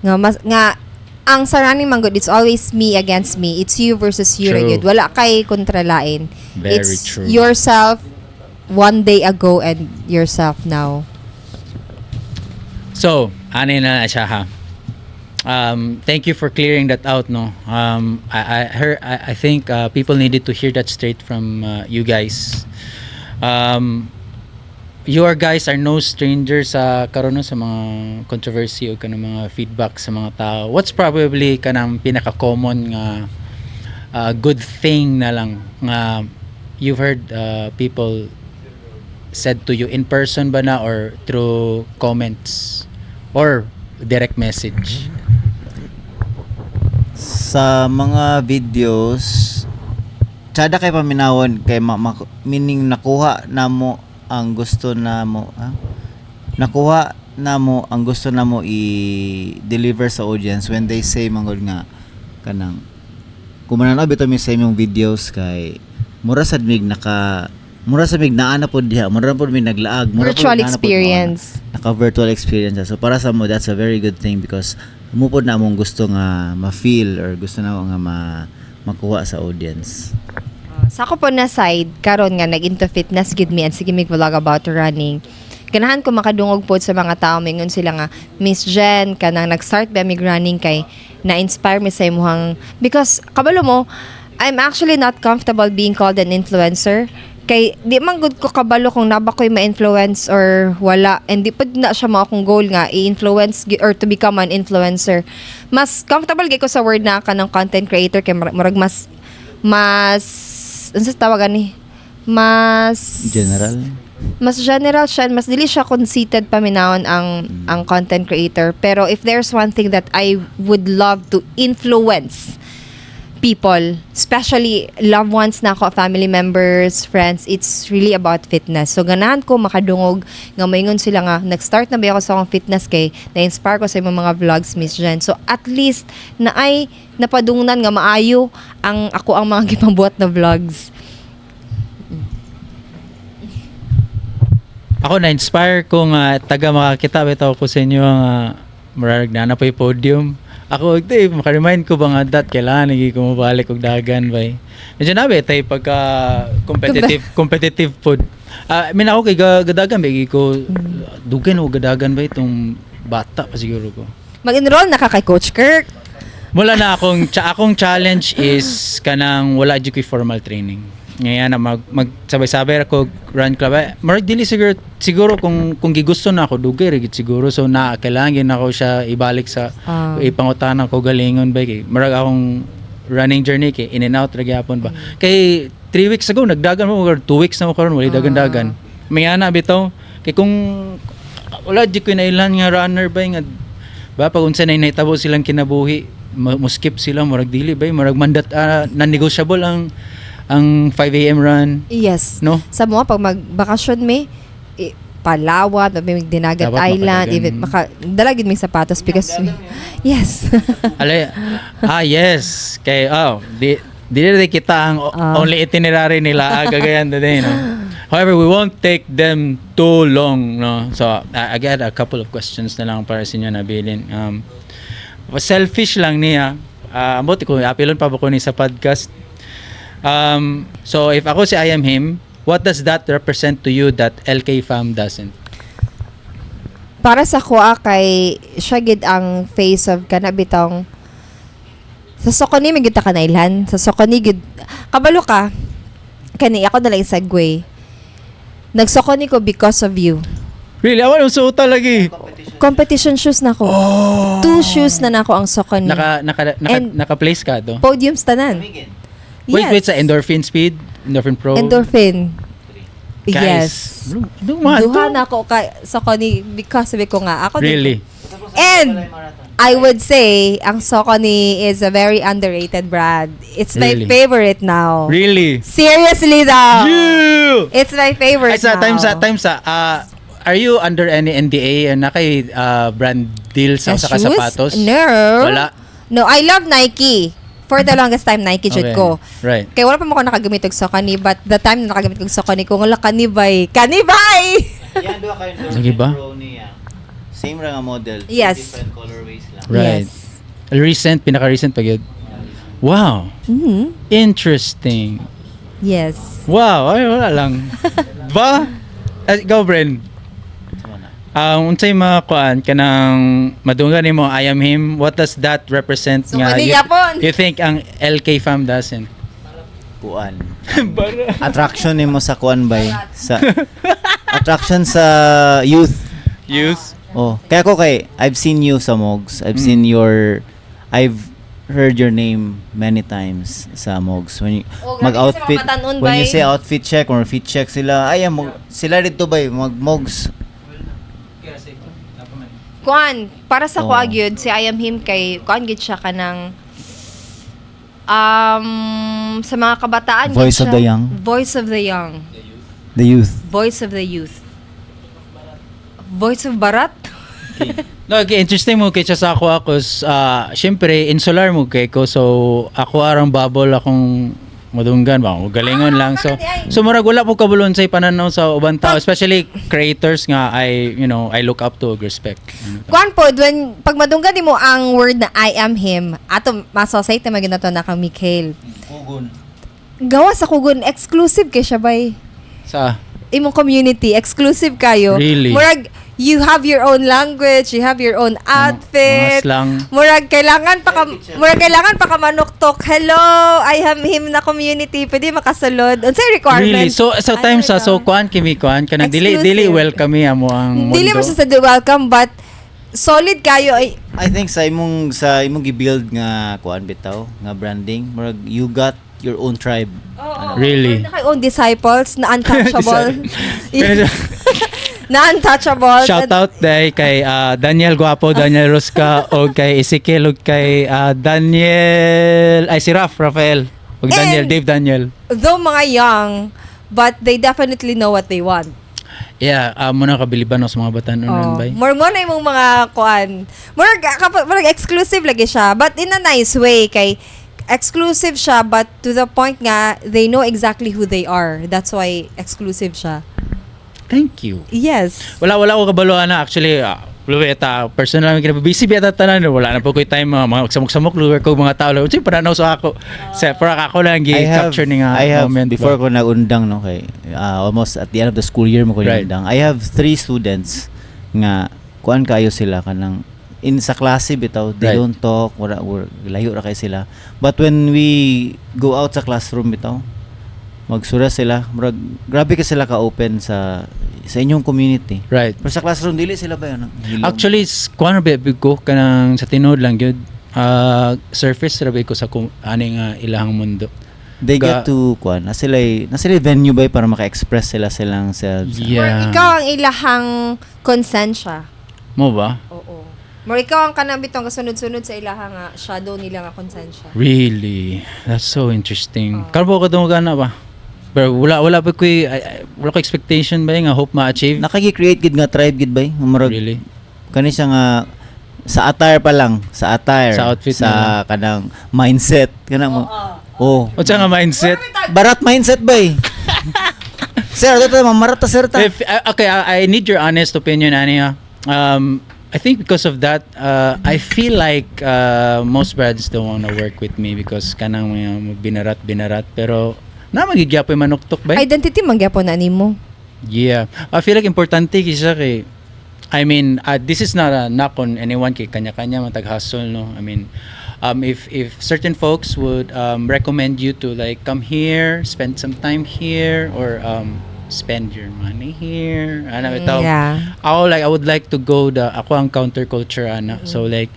Nga mas nga ang sa running man gud, it's always me against me. It's you versus you ra
True.
gyud. Wala kay kontralain.
Very
It's
true.
yourself one day ago and yourself now.
So, ani na na siya ha. Thank you for clearing that out, no. I heard, I think people needed to hear that straight from you guys. You guys are no strangers sa karon, no, sa mga controversy o kanang mga feedback sa mga tao. What's probably kanang pinaka-common nga good thing na lang nga you've heard people said to you in person ba na or through comments or direct message?
Sa mga videos, tsada kay paminawon kay meaning nakuha namo ang gusto namo, ha? Nakuha namo ang gusto namo i-deliver sa audience when they say manggod nga kanang kung mananaw bitaw mi sa imong videos kay mura sad mig naka, mura sad mig naa na pod diha, mura pod mig naglaag, mura pod
Virtual
naa na pod
experience.
Naka virtual experience. So para sa mo, that's a very good thing because mo pod na among gusto nga ma-feel or gusto na nga makuha sa audience.
Sa ako po na side, karon nga nag-into fitness gid mi and sige mig vlog about running. Ganahan ko makadungog po sa mga tao, mingon sila nga, "Miss Jen, kanang nag-start ba mig running kay na-inspire mi sa imuhang," because kabalo mo, I'm actually not comfortable being called an influencer kay di man gud ko kabalo kung naba ko'y ma-influence or wala, and di pud na siya mao akong goal nga i-influence or to become an influencer. Mas comfortable gyud ko sa word na kanang content creator kay murag mas unsa tawag ani, mas
General.
Mas general siya and mas dili siya conceited paminawon ang content creator. Pero if there's one thing that I would love to influence people, especially loved ones na ako, family members, friends, it's really about fitness. So ganahan ko makadungog nga moingon sila nga nag-start na ba ako sa akong fitness kay na-inspire ko sa imong mga vlogs, Miss Jen. So at least na ay napadungnan nga maayo ang ako ang mga gipambuhat na vlogs.
Ako na-inspire ko nga taga makakita bitaw ko sa inyo nga murag na na po'y podium. Ako di maka-remind ko ba nga that kailangan lagi ko mobalik og dagan bay. Medyo na ba tay pagka competitive competitive pod. Ah, I mean, ako kay gadagan ba ko dugan o gadagan ba itong bata pa siguro ko.
Mag-enroll na ka kay Coach Kirk.
Wala na akong challenge is kanang wala jud ko'y formal training. Ngayon na mag sabay-sabay ako run club. Eh, murag dili siguro siguro kung gigusto na ako dugay ra gid siguro, so na kailangan gid nako siya ibalik sa ipangutanan ko galingon ba kay murag akong running journey kay in and out ra gyapon ba. Kay 3 weeks ago nagdagan mo or 2 weeks na mo karon wala dagan-dagan. May ana bitaw kay kung wala di ko nailan nga runner ba nga ba pag unsa na nahitabo silang kinabuhi mo skip sila, murag dili ba, murag mandat, non-negotiable ang 5 a.m. run.
Yes.
No.
Sa mga pag magbakasyon mi, Palawan, may Dinagat
Dapat
Island,
makadagan.
Even maka dala gid mi sapatos because yes.
Alay, ah yes, kay oh di dili rin kita ang only itinerary nila Cagayan today, no. However, we won't take them too long, no. So I got a couple of questions na lang para sa inyo nabilin. Selfish lang niya, ambot ko apilon pa ba ko ni sa podcast. So if ako si I Am Him, what does that represent to you that LK Fam doesn't?
Para sa kuha kay siya gid ang face of kana bitong sa Socony may gid ta kanailhan. Sa Saucony gid kabalo ka kani ako na lang segue. Nag-Saucony ko because of you.
Really? Ako nang suota lagi.
Competition shoes na ko. Two shoes na nako ang Saucony.
Naka
And-
naka-place ka to?
Podiums tanan.
Wait, wait, sa Endorphin Speed, Endorphin Pro.
Endorphin.
Guys,
Yes.
Duha
Duha
to.
na ako kay Saucony because sabi ko nga ako
Really?
And I would say ang Saucony is a very underrated brand. It's my
Really?
favorite now.
Really?
Seriously though.
Yeah!
It's my favorite
Ay, sa
now.
Time sa are you under any NDA na kay brand deal sa
Sa
sa
shoes?
sapatos?
No.
Wala.
No, I love Nike. For the longest time, Nike jud ko. Kaya wala pa mo ko nakagamit og Saucony, but the time na nakagamit og Saucony ko, wala kanibay. Kanibay!
Yan duha kayo
Sige ba?
Pro niya. Same ra nga model. Two different colorways lang.
Right.
Yes.
Recent, pinaka-recent pa gyud. Wow. Interesting.
Yes.
Wow, ay wala lang. Ba? Eh, go, Bren.
Sama na.
Ang unsay mga kuan kanang madunggan nimo I Am Him, what does that represent
So,
nga
kani
you,
yapon.
you think ang LK Fam doesn't?
Kuan.
Bara.
Attraction nimo sa kuan bay sa attraction sa youth.
Youth.
Oh, kaya ko kay I've seen you sa Mogs. I've seen your I've heard your name many times sa Mogs. When you,
Oh, grabe
mag-outfit,
sa mga batanon,
when you
bay.
Say outfit check or fit check sila, ay, sila dito ba, mag Mogs.
Kuan, para sa
Oo.
kuha gyud si I Am Him kay kuan gyud siya kanang sa mga kabataan gyud
Voice of
siya.
The young.
Voice of the young.
The youth.
Voice of the youth. Voice of Barat.
No, okay, interesting mo kay siya sa ako ako, syempre insular mo kay ko, so ako arang bubble akong madunggan ba, galingon lang, so
bakit ay?
so murag wala po kabulon sa pananaw sa ubang tao, especially creators nga I you know I look up to ug respect. Ano to?
Kuan po, when pag madunggan nimo ang word na "I am him," ato ma-associate na magyud nato na kang Mikhail.
Kugon.
Gawa sa kugon, exclusive kay siya bay.
Sa
Imong community, exclusive kayo.
Really?
Murag you have your own language, you have your own outfit.
Mga slang.
Murag kailangan pa ka manuktok. "Hello, I am him na community. Pwede makasulod?" Unsay requirement?
Really? So sa
Ano
time sa
ito?
So kuan kimi kuan kanang dili dili
Exclusive.
welcome amo ang mundo.
Dili mo siya sa welcome, but solid kayo ay.
I think sa imong gi-build nga kuan bitaw nga branding, murag you got your own tribe.
Oo.
Really?
Meron na kayo own disciples na untouchable.
Pero-
Na untouchable.
Shout out day kay Daniel Guapo, Daniel Rosca, o kay Ezekiel, o kay Daniel, ay si Raf, Rafael, o Daniel,
And-
Dave Daniel.
Though mga young, but they definitely know what they want.
Yeah, mo na kabiliban no sa mga batan
Oh.
oh. bay.
More mo na imong mga kuan. More exclusive lagi siya, but in a nice way kay exclusive siya, but to the point nga they know exactly who they are. That's why exclusive siya.
Thank you.
Yes.
Wala wala ko kabalo na actually. Luwi ta personal lang kina busy biya ta tanan, wala na po koy time mga samok-samok luwer ko mga tao unsay pananaw sa ako sa para ako lang gi
I have,
capture ni nga
I have,
moment
before
ba.
ko nag-undang, no, kay almost at the end of the school year mo ko undang. I have three students nga kuan kayo sila kanang in sa klase bitaw they don't talk, wala, wala, layo ra kay sila, but when we go out sa classroom bitaw magsura sila, murag grabe ka sila ka open sa inyong community, pero sa classroom dili sila ba yun hilom.
Actually, kuan ra ba ko kanang sa tinuod lang gyud. Surface ra ba ko sa ani nga ilahang mundo.
They get to kuan na sila venue ba para maka-express sila silang selves.
Yeah.
Or ikaw ang ilahang konsensya.
Mo ba?
Oo. More ikaw ang kanang bitong kasunod-sunod sa ilahang nga shadow nila nga konsensya.
Really? That's so interesting. Oh. Karon ko kadunggan na ba? Pero wala wala pa ko wala ko expectation ba nga hope ma-achieve.
Nakagi-create gid nga tribe gid ba. Murag
Really?
Kani siya nga sa attire pa lang, sa attire,
Sa outfit
sa
na lang.
kanang mindset, kanang mo. Oh.
Unsa nga mindset?
Barat mindset ba eh? Sir, ito mamarat ta sir ta.
If, okay, I need your honest opinion, ani ah. I think because of that, I feel like most brands don't wanna work with me because kanang mga binarat binarat, pero na magigyapoy manuktok ba?
Identity man gyapon na nimo.
Yeah. I feel like importante kay siya kay I mean, this is not a knock on anyone kay kanya-kanya man tag-hustle, no. I mean, if certain folks would recommend you to like come here, spend some time here, or spend your money here. Ano ito? Ako like I would like to go the ako ang counterculture ana. So like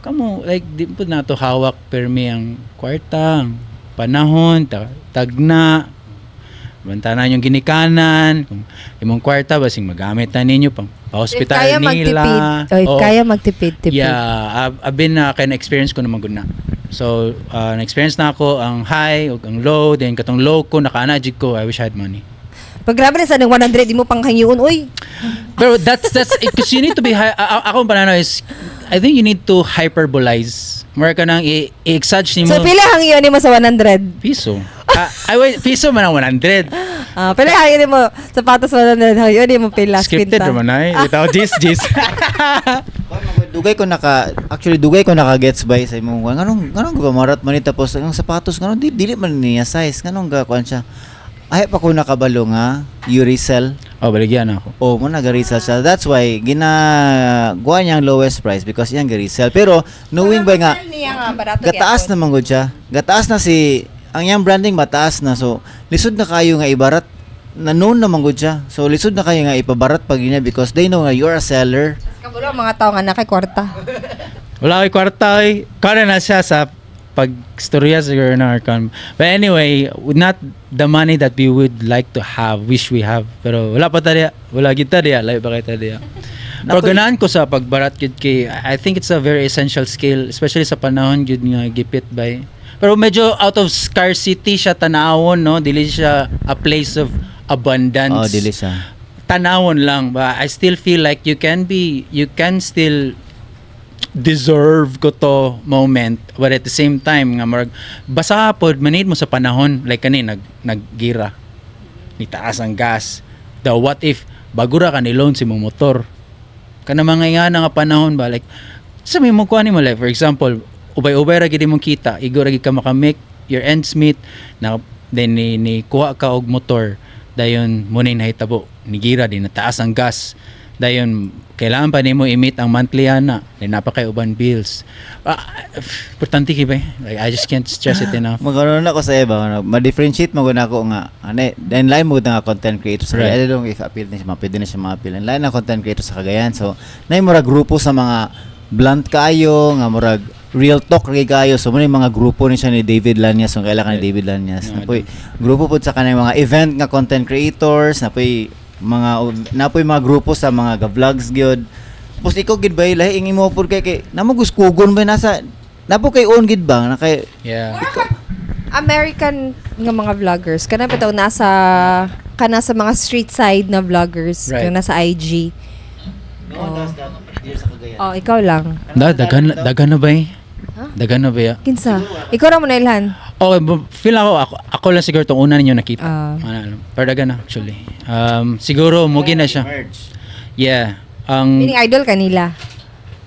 kamo like di po na to hawak permi ang kwarta, ang panahon, tagna, bantanan yung ginikanan, kung imong kwarta basing magamit na ninyo pang
If
pa-hospital
kaya
nila.
magtipid, oh, if
Oo.
kaya magtipid, tipid.
Yeah, I've been kay na-experience ko naman gud na. So, na-experience na ako ang high ug ang low, then katong low ko nakaana jud ko, I wish I had money.
Pag grabe na sa 100 di mo pang hangyoon, uy.
Pero that's because you need to be high. Ako ang pananaw is I think you need to hyperbolize. More ka nang i-exage nimo
So pila hangyoon nimo sa 100?
Piso. Ay wait, piso man ang 100.
Ah, pila hangyoon nimo sapatos 100, hangyoon nimo pila?
Scripted
Kwinta.
naman ay. Itaw jis jis.
Dugay ko naka actually dugay ko naka gets by sa imong kuan. Nganong ga marat man ni, tapos ang sapatos nganong di, dili man niya size, nganong ga kuan siya. Ay pa ko nakabalo nga you resell.
Oh, baligyan ako.
Oh, mo naga-resell siya. That's why gina kuan niya ang lowest price because iyang ga-resell. Pero knowing ba nga
Sell niya nga barato
gataas
gyapon.
na man gud siya. Gataas na si ang iyang branding, mataas na. So lisod na kayo nga ibarat na known naman gud siya. So lisod na kayo nga ipabarat pag niya because they know nga you're a seller.
Kabulo ang mga tao nga nakay kwarta.
Wala ko'y kwarta oy. Kaya na siya sa pagstorya siguro na or kan. But anyway, not the money that we would like to have, wish we have. Pero wala pa ta diya. Wala kita diya. Layo pa kita diya. Pero ganahan ko sa pagbarat gid kay I think it's a very essential skill, especially sa panahon gid nga gipit by. Pero medyo out of scarcity siya tanawon, no? Dili siya a place of abundance.
Oh, dili siya.
Tanawon lang ba, I still feel like you can still deserve ko to moment, but at the same time nga murag basa pod manid mo sa panahon, like kani naggira ni taas ang gas, the what if bago ra ka ni loan si mong motor kana mga nga nga panahon ba, like sa may mo kuha nimo, like for example, ubay-ubay ra gid imong kita, igo ra gid ka maka-make your ends meet na, then ni kuha ka og motor, dayon mo ni nahitabo nigira din nataas ang gas, dayon kailangan pa nimo i-meet ang monthly ana, then napa kay uban bills. Ah, importante kay ba, like I just can't stress it enough.
Magkaroon ako sa iba, ano, ma-differentiate mo na ako nga, ano, then line mo nga content creator sa Cagayan. I don't know if appeal na siya, pwede na siya ma-appeal. And line na content creator sa Cagayan. So, na murag grupo sa mga blunt kaayo, nga murag real talk rin kaayo. So, mo na yung mga grupo ni siya ni David Lanyas, so kailangan ni David Lanyas.
No,
Napoy, grupo po sa kanang mga event nga content creators, napoy mga grupo sa mga ga-vlogs gyud. Tapos ikaw gid ba lahi ing imo pud kay namo guskugon ba nasa napo kay on gid ba na kay
American nga mga vloggers. Kana pa daw nasa kana sa mga street side na vloggers. Kana sa IG.
No one does that here sa Cagayan.
Oh, ikaw lang.
Da, daghan na ba eh? Daghan na ba ya?
Kinsa? Ikaw ra mo na ilhan.
Okay, feel ako lang siguro itong una ninyo nakita.
Ah.
Ano, ano. Pero daghan na actually. Siguro mugi na siya. Yeah. Ang
Meaning idol kanila.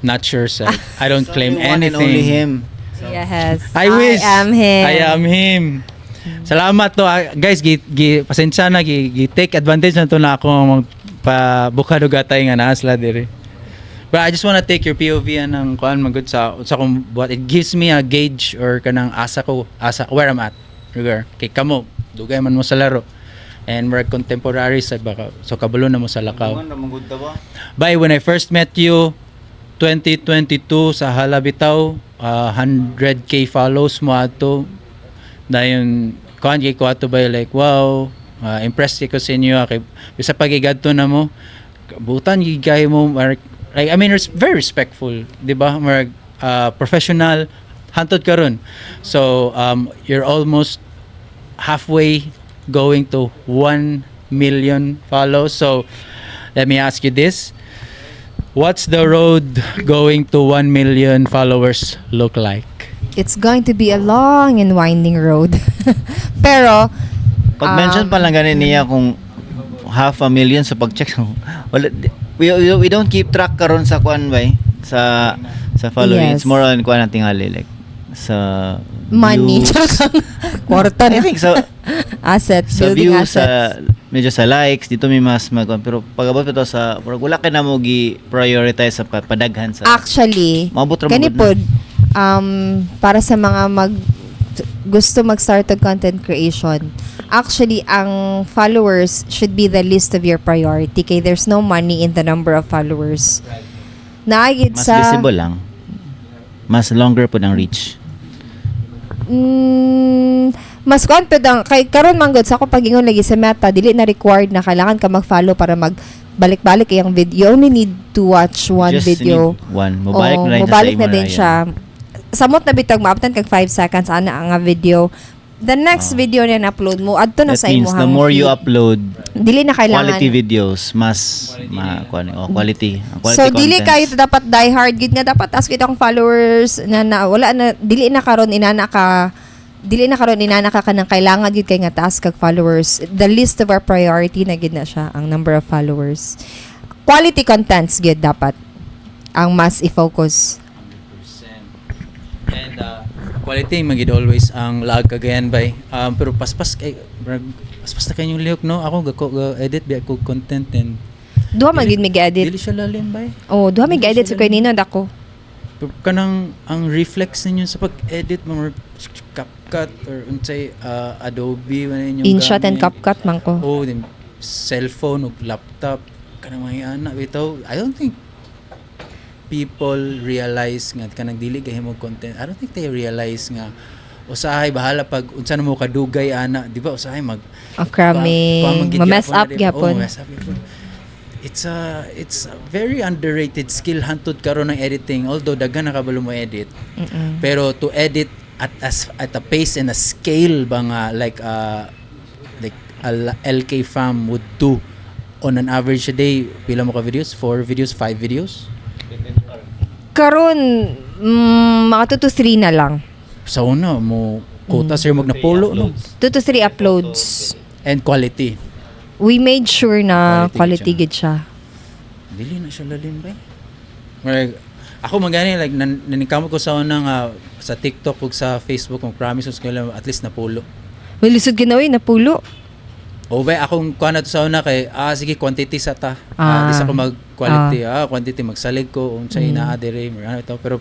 Not sure sa I don't claim
Only one and
anything.
only him.
Yes.
I wish.
I am him.
I am him. Salamat to ah, guys, gi pasensya na gi take advantage na to na ako magpa bukado gatay nga naa sila diri. But I just wanna take your POV anang kuan magud sa kung what it gives me a gauge or kanang asa ko asa where I'm at. Lugar kay kamo dugay man mo sa laro and we're contemporary sa baka, so kabalo na mo sa lakaw. Bye, when I first met you 2022 sa Halabitaw, 100K follows mo ato. Dayon kuan kay ko ato ba, like wow, impressed ko sa inyo ah, kay bisa pagigadto na mo butan gigay mo like I mean it's very respectful, di ba? Marag, professional hantod karon. So you're almost halfway going to 1 million follows. So let me ask you this. What's the road going to 1 million followers look like?
It's going to be a long and winding road. Pero
Pag-mention pa lang ganin niya kung half a million sa pag-check, wala, we don't keep track karon sa kuan bay sa following.
Yes.
It's more on kuan ang tingali like sa
Money.
views.
Kwarta na.
I think so.
Assets,
Sa
building
views, sa
assets.
Medyo sa likes dito may mas mag, pero pag abot pa to sa murag wala kay na mo gi prioritize sa padaghan sa
Actually,
Maabot ra
kani
magud na.
pod, para sa mga gusto mag-start og content creation, actually, ang followers should be the least of your priority kay there's no money in the number of followers. Naagid
Mas
sa
visible lang, mas longer po ng reach.
Mas kuan pud ang kay karon man gud sa ako pag-ingon lagi sa Meta, dili na required na kailangan ka mag-follow para mag balik-balik iyang video. You only need to watch one
Just
video.
need one, mobalik
Oo,
na rin siya sa
mobalik
imo
na din
na
siya. Samot na bitag maabtan kag 5 seconds ana ang nga video. The next video na na-upload mo adto na
That
sa
means
imong
the more you
feed.
Upload
Dili na kailangan.
Quality videos, mas ma kuan oh, quality, ang quality
So dili
contents.
kayo dapat die hard gid nga dapat ask kita akong followers na wala na, dili na karon inana ka kanang kailangan gid kay nga taas kag followers. The least of our priority na gid na siya ang number of followers. Quality contents gid dapat ang mas i-focus.
100%. And quality magid always ang Laag Cagayan bay. Pero paspas kay paspas na kayong lihok, no? Ako gako ga edit biya ko content and
Duha man gid may edit.
Dili siya lalim bay.
Oh, duha may edit sa kay Nino dako.
Pero kanang ang reflex ninyo sa pag-edit mo CapCut or unsay Adobe man inyong
InShot and
gamit.
CapCut man ko.
Oh, then cellphone ug laptop kanang mga ana bitaw. I don't think people realize nga kanang dili gahimo content. I don't think they realize nga usahay bahala pag unsa na mo kadugay ana, di ba, usahay mag
Oh, cramming.
kuha man gid
Ma-mess
gyapon
up
na, di ba?
gyapon.
Oh, ma-mess up gyapon. It's a very underrated skill hantud karon ng editing, although daghan na kabalo mo edit. Pero to edit at a pace and a scale ba nga like a LK fam would do on an average day, pila mo ka videos? Four videos, five videos?
Karon, mga 2 to 3 na lang.
Sa una mo quota sir mag napulo, no?
2 to 3 uploads.
And quality.
We made sure na
Quality
quality
gid
gid siya.
Dili na siya lalim ba? Like, ako magani like naningkamot ko sa una nga sa TikTok ug sa Facebook kung promise ko lang at least napulo.
May lisod ginawi, napulo.
O ba akong kuan na to sa una kay sige, quantity sa ta. Ah, di sa ko mag quality, quantity magsalig ko unsay naa dire ano ito, pero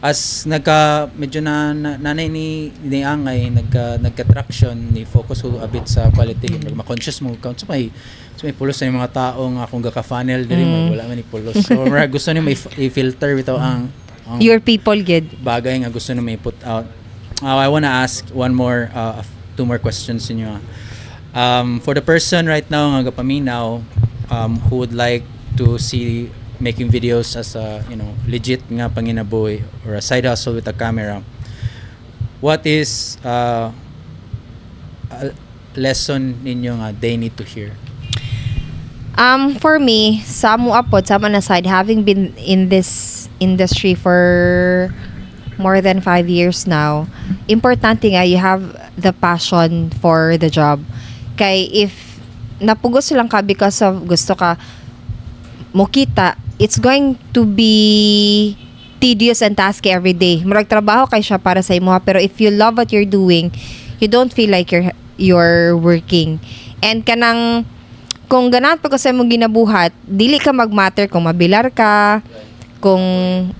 as nagka medyo na nanay ni angay nagka traction ni focus ko a bit sa quality. Ma-conscious mo count sa may pulos na yung mga tao nga kung gaka funnel diri mo wala man ni pulos, so murag gusto ni may i-filter bitaw ang
Your people gid.
Bagay nga gusto na may put out. I wanna ask one more, two more questions inyo, ah. For the person right now nga gapaminaw, who would like to see making videos as a legit nga panginabuhi or a side hustle with a camera, what is a lesson ninyo nga they need to hear?
For me, sa amo pod, sa na side, having been in this industry for more than 5 years now, importante nga you have the passion for the job. Kay if napugos lang ka because of gusto ka mokita, it's going to be tedious and tasky every day. Murag trabaho kay siya para sa imo, pero if you love what you're doing, you don't feel like you're working. And kanang kung ganahan pa ka sa imong ginabuhat, dili ka magmatter kung mabilar ka, kung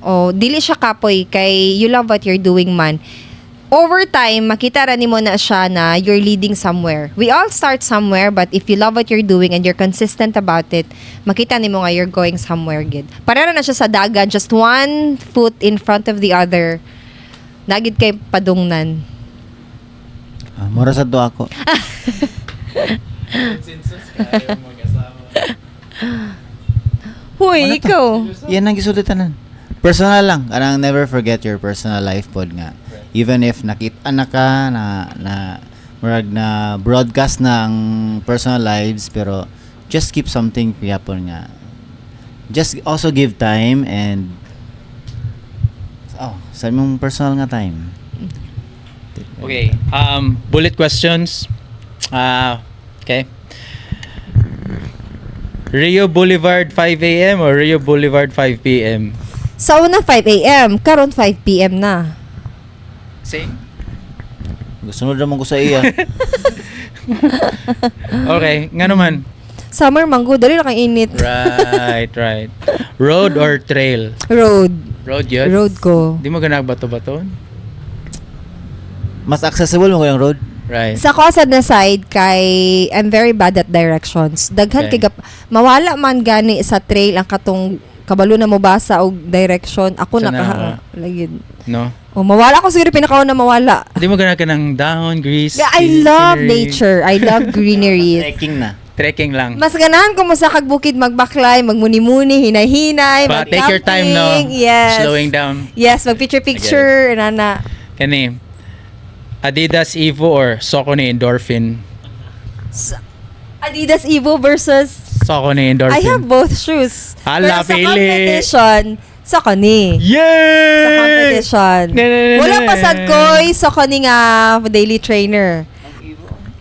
oh, dili siya kapoy kay you love what you're doing man. Over time, makita ra nimo na siya na you're leading somewhere. We all start somewhere, but if you love what you're doing and you're consistent about it, makita nimo nga you're going somewhere gid. Para na siya sa dagan, just one foot in front of the other. Naa gid kay padungnan.
Ah, mura sa to ako.
Consensus kayo mag-asawa.
Huy,
Ano to?
ikaw.
Yan ang gisulti tanan. Personal lang. Kanang never forget your personal life pod nga. Even if nakita na ka na murag na broadcast na ang personal lives, pero just keep something gyapon nga. Just also give time and oh, sa imong personal nga time.
Okay. Bullet questions. Okay. Rio Boulevard 5 a.m. or Rio Boulevard 5 p.m.?
Sa una 5 a.m., karon 5 p.m. na.
Same.
Gusto naman ko sa iya.
Okay. Nga naman.
Summer mango, dali na kang init.
Right. Road or trail?
Road.
Road yun?
Road ko.
Di mo ganag bato-bato?
Mas accessible mo yung road.
Right.
Sa ko sad na side kay I'm very bad at directions. Daghan kay mawala man gani sa trail ang katong kabalo na mo basa og direction. Ako
Sa
na
na,
ka lagi.
No?
O mawala ko siguro pinakauna mawala.
Di mo ganag ka ng dahon, grease,
I love
scenery?
nature. I love greenery.
Trekking na.
Trekking lang.
Mas ganahan ko mo sa kagbukid magbaklay, magmuni-muni, hinay-hinay,
But take your time, no?
mag-camping. Yes.
Slowing down.
Yes, mag-picture-picture, nana.
Kani, Adidas Evo or Saucony Endorphin?
Adidas Evo versus
Saucony Endorphin.
I have both shoes.
Hala,
Pero sa
pili.
competition, Saucony.
Yay!
Sa competition.
Ne, ne, ne,
Wala
ne.
pa sad ko'y Saucony nga daily trainer.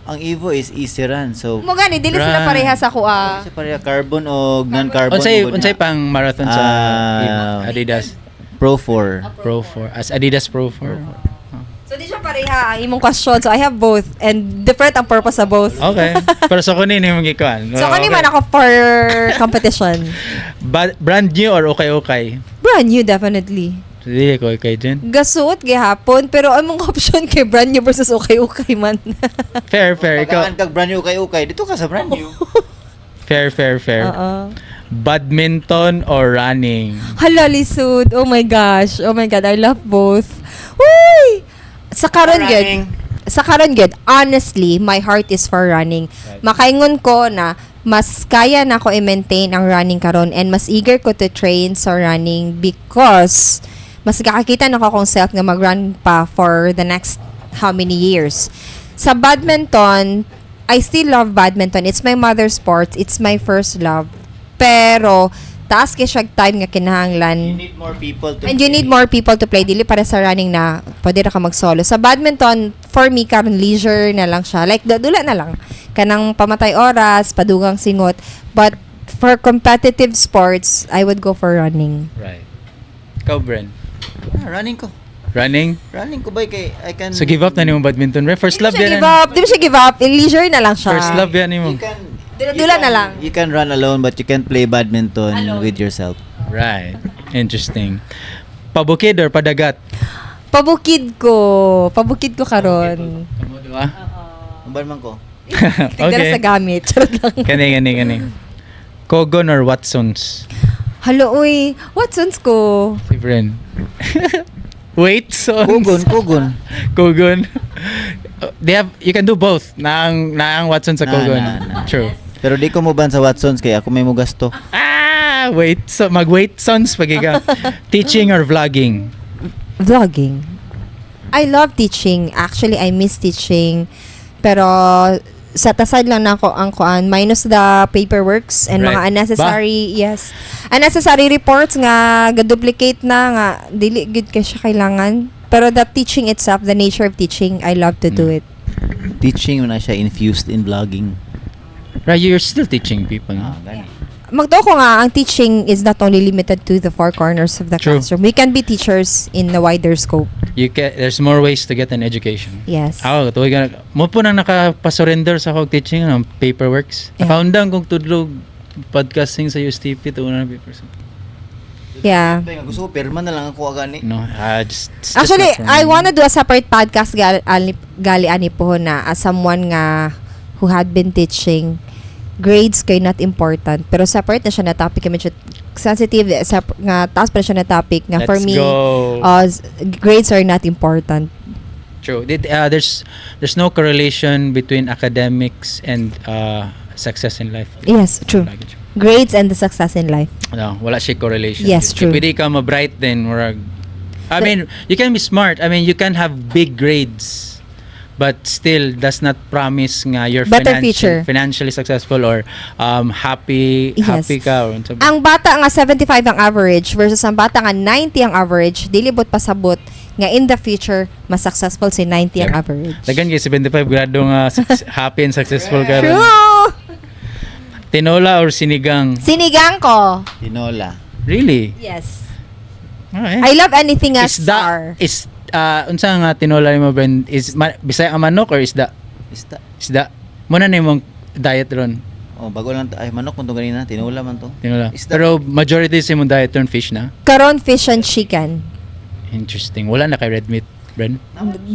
Ang Evo is easy run. So,
Mo gani dili sila pareha sa kuha.
Sa pareha carbon o non-carbon.
Unsay
ugod
unsay
na.
pang marathon sa
Ah.
Adidas
Pro 4.
Pro 4? As Adidas Pro 4.
So di siya pareha ang imong question. So I have both and different ang purpose sa both.
Okay. Pero Saucony ni mong gikuan.
Saucony man ako for competition.
Brand new or okay-okay?
Brand new, definitely.
Dili ko okay Jen.
Gasuot gihapon pero among option kay brand new versus okay-okay man.
Fair, fair. Ikaw,
Pagkaan kag brand new ukay-ukay, dito ka sa brand new.
Fair, fair, fair.
Oo.
Badminton or running?
Hala, lisod. Oh my gosh. Oh my God, I love both. Uy! Sa karon gyud.
Running.
Sa karon gyud, honestly, my heart is for running. Makaingon ko na mas kaya na ko i-maintain ang running karon and mas eager ko to train sa running because mas kakakita na ko akong self nga mag-run pa for the next how many years. Sa badminton, I still love badminton. It's my mother sport. It's my first love. Pero taas kay siya time nga kinahanglan.
You need more people to
And you need more people to play. Dili para sa running na pwede ra ka mag-solo. Sa badminton, for me, karon leisure na lang siya. Like, dula na lang. Kanang pamatay oras, padugang singot. But for competitive sports, I would go for running.
Right. Ikaw, Bren.
Ah, running ko.
Running?
Running ko ba kay I can
So give up na nimo badminton, Bren. First
Di
love
mo siya
yan.
give up. Di mo siya give up. Leisure na lang siya.
First love yan nimo.
You can
Dula-dula na lang.
You can run alone but you can't play badminton with yourself.
Right. Interesting. Pabukid or padagat?
Pabukid ko. Pabukid ko karon.
Kamo, di ba?
Uban man ko.
Tignan sa gamit. Charot lang.
Kani, kani, kani. Kogon or Watsons?
Halo, uy. Watsons ko.
Si Bren. Waitsons?
Kugon, kugon.
Kogon. They have, you can do both. Naang, naang Watson sa
Na,
Kogon.
na, na.
True.
Pero di ko mo ban sa Watsons kay ako may mo gasto.
Ah, wait. So, mag-Waitsons pag ikaw. Teaching or vlogging?
Vlogging. I love teaching. Actually, I miss teaching. Pero set aside lang na ako ang kuan minus the paperworks and mga unnecessary, yes, unnecessary reports nga ga-duplicate na nga dili gud kay siya kailangan, pero the teaching itself, the nature of teaching, I love to do it.
Teaching na siya infused in vlogging.
Right, you're still teaching people, no?
Ah, gani.
Magtuo ko nga ang teaching is not only limited to the four corners of the
True.
classroom. We can be teachers in the wider scope.
You can, there's more ways to get an education.
Yes.
Ako, tuloy ka na. Mo po nang nakapasurrender sa akong teaching ng paperworks.
Yeah.
Nakaundang kong tudlog podcasting sa USTP to na papers.
Yeah.
Gusto ko pirma na lang ako gani.
No, just, it's just
Actually,
not for
I
me.
wanna do a separate podcast gali ani po na as someone nga who had been teaching, grades kay not important, pero separate na siya na topic, medyo sensitive nga taas pa siya na topic nga for
Let's
me
go.
Grades are not important.
True. There's no correlation between academics and success in life.
Yes, true.
Lagi.
Grades and the success in life.
No, wala siya correlation.
Yes,
If
true.
pwede ka ma-bright then murag I mean, you can be smart. I mean, you can have big grades, but still does not promise nga you're
Better future.
financially successful or happy happy ka or unsa ba.
Ang bata nga 75 ang average versus ang bata nga 90 ang average, dili bot pasabot nga in the future mas successful si 90 ang average.
Dagan kay 75 grado nga happy and successful ka ron.
True.
Tinola or sinigang?
Sinigang ko.
Tinola.
Really?
Yes.
Alright.
I love anything as
Isda
sour.
is unsa nga tinola nimo, Bren? Is Bisaya ang manok or isda?
Isda.
Isda. Muna na imong diet ron.
Oh, bago lang ay manok man to ganina, tinola man to.
Tinola.
Isda.
Pero majority sa imong diet ron fish na.
Karon fish and chicken.
Interesting. Wala na kay red meat, Bren.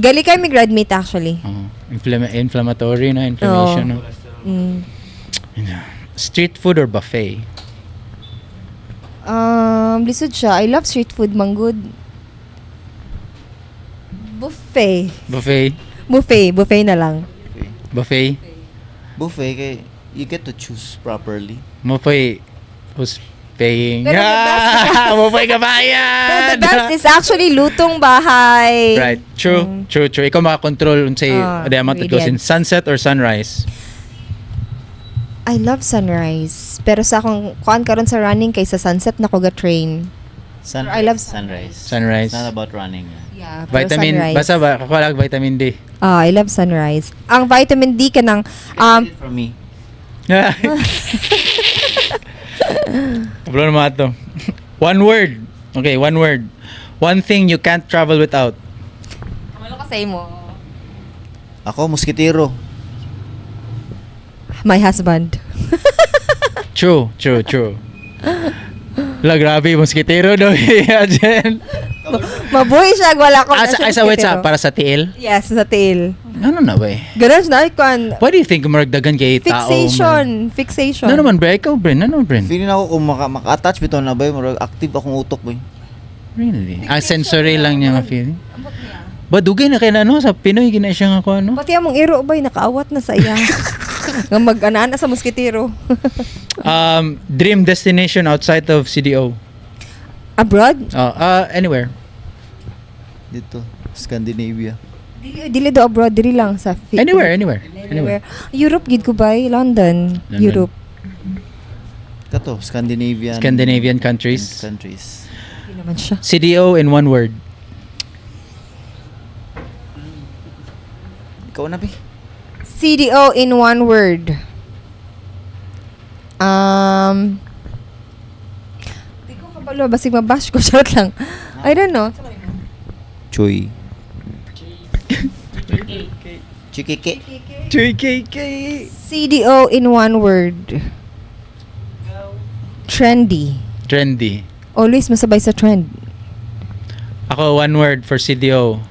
Gali kay mig red meat actually.
Oh, inflammatory na inflammation. No? Street food or buffet?
Lisod siya. I love street food manggod. Buffet.
Buffet.
Buffet. Buffet na lang.
Buffet.
Buffet kay you get to choose properly.
Mo pa'y who's paying.
Pero the best-
Ah, mo pa'y kabayan!
Pero the best is actually lutong bahay.
Right. True. True, true. Ikaw makakontrol unsay
Ah,
the amount that goes in
ingredients.
sunset or sunrise.
I love sunrise. Pero sa akong kuan karon sa running kay sa sunset na ko ga train.
Sunrise.
I love
sunrise.
Sunrise.
It's not about running.
Yeah, pero
Vitamin,
sunrise.
basta ba, kakulag vitamin D.
Ah, I love sunrise. Ang vitamin D ka ng
Get it from me.
Kablo na mga to. One word. Okay, one word. One thing you can't travel without.
Ano ka sa imo?
Ako moskitero.
My husband.
True, true, true. La, grabe, moskitero daw iya, Jen.
Mabuhi siya, wala ko.
Ah, sa, wait, sa, para sa tiil?
Yes, sa tiil.
Ano na ba eh?
Ganun siya, ay, kuan.
Why do you think maragdagan kay tao?
Fixation. Fixation.
No naman, bre. Ikaw, Bren. Ano, Bren?
Feeling ako kung maka-attach bitaw na ba, murag active akong utok ba.
Really? Ah, sensory lang niya nga feeling. Ba, dugay na kay na, ano? Sa Pinoy, gina siya nga ko, ano?
Pati among iro bay nakaawat na sa iya. Nga mag-anaan na sa moskitero.
Dream destination outside of CDO.
Abroad?
Oh, anywhere.
Dito, Scandinavia.
Dili dili do abroad, dili lang sa
Anywhere, anywhere. Anywhere.
Anywhere. Europe gid ko bay, London,
London.
Europe.
Kato, Scandinavian
Scandinavian countries.
countries.
Di naman siya.
CDO in one word.
Ikaw na, Bi.
CDO in one word. Di ko kabalo, basig mabash ko. Charot lang. I don't know.
Chuy. Chikike.
KK.
CDO in one word. Trendy.
Trendy.
Always masabay sa trend.
Ako, one word for CDO.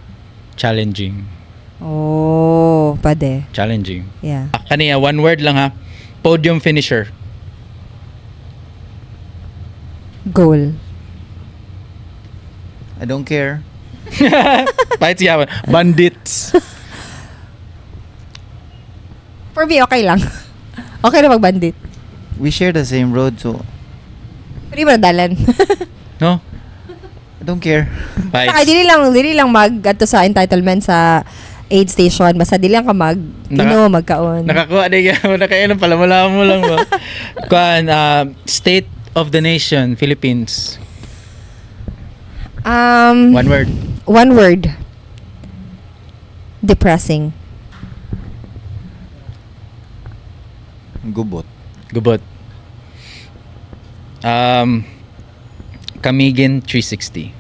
Challenging.
Oh, pwede.
Challenging.
Yeah.
Ah, kaniya, one word lang ha. Podium finisher.
Goal.
I don't care.
Pahit siya. Bandits.
For me, okay lang. Okay na magbandit.
We share the same road, so
Free mo na dalan.
No?
I don't care.
Pahit.
Saka, dili lang mag adto sa entitlement sa aid station. Basta dili lang ka mag ino, magkaon.
Nakakuha di ka. Nakainom pala. Wala mo lang ba? Kuan, state of the nation, Philippines. One word.
One word. Depressing.
Gubot.
Gubot. Camiguin 360.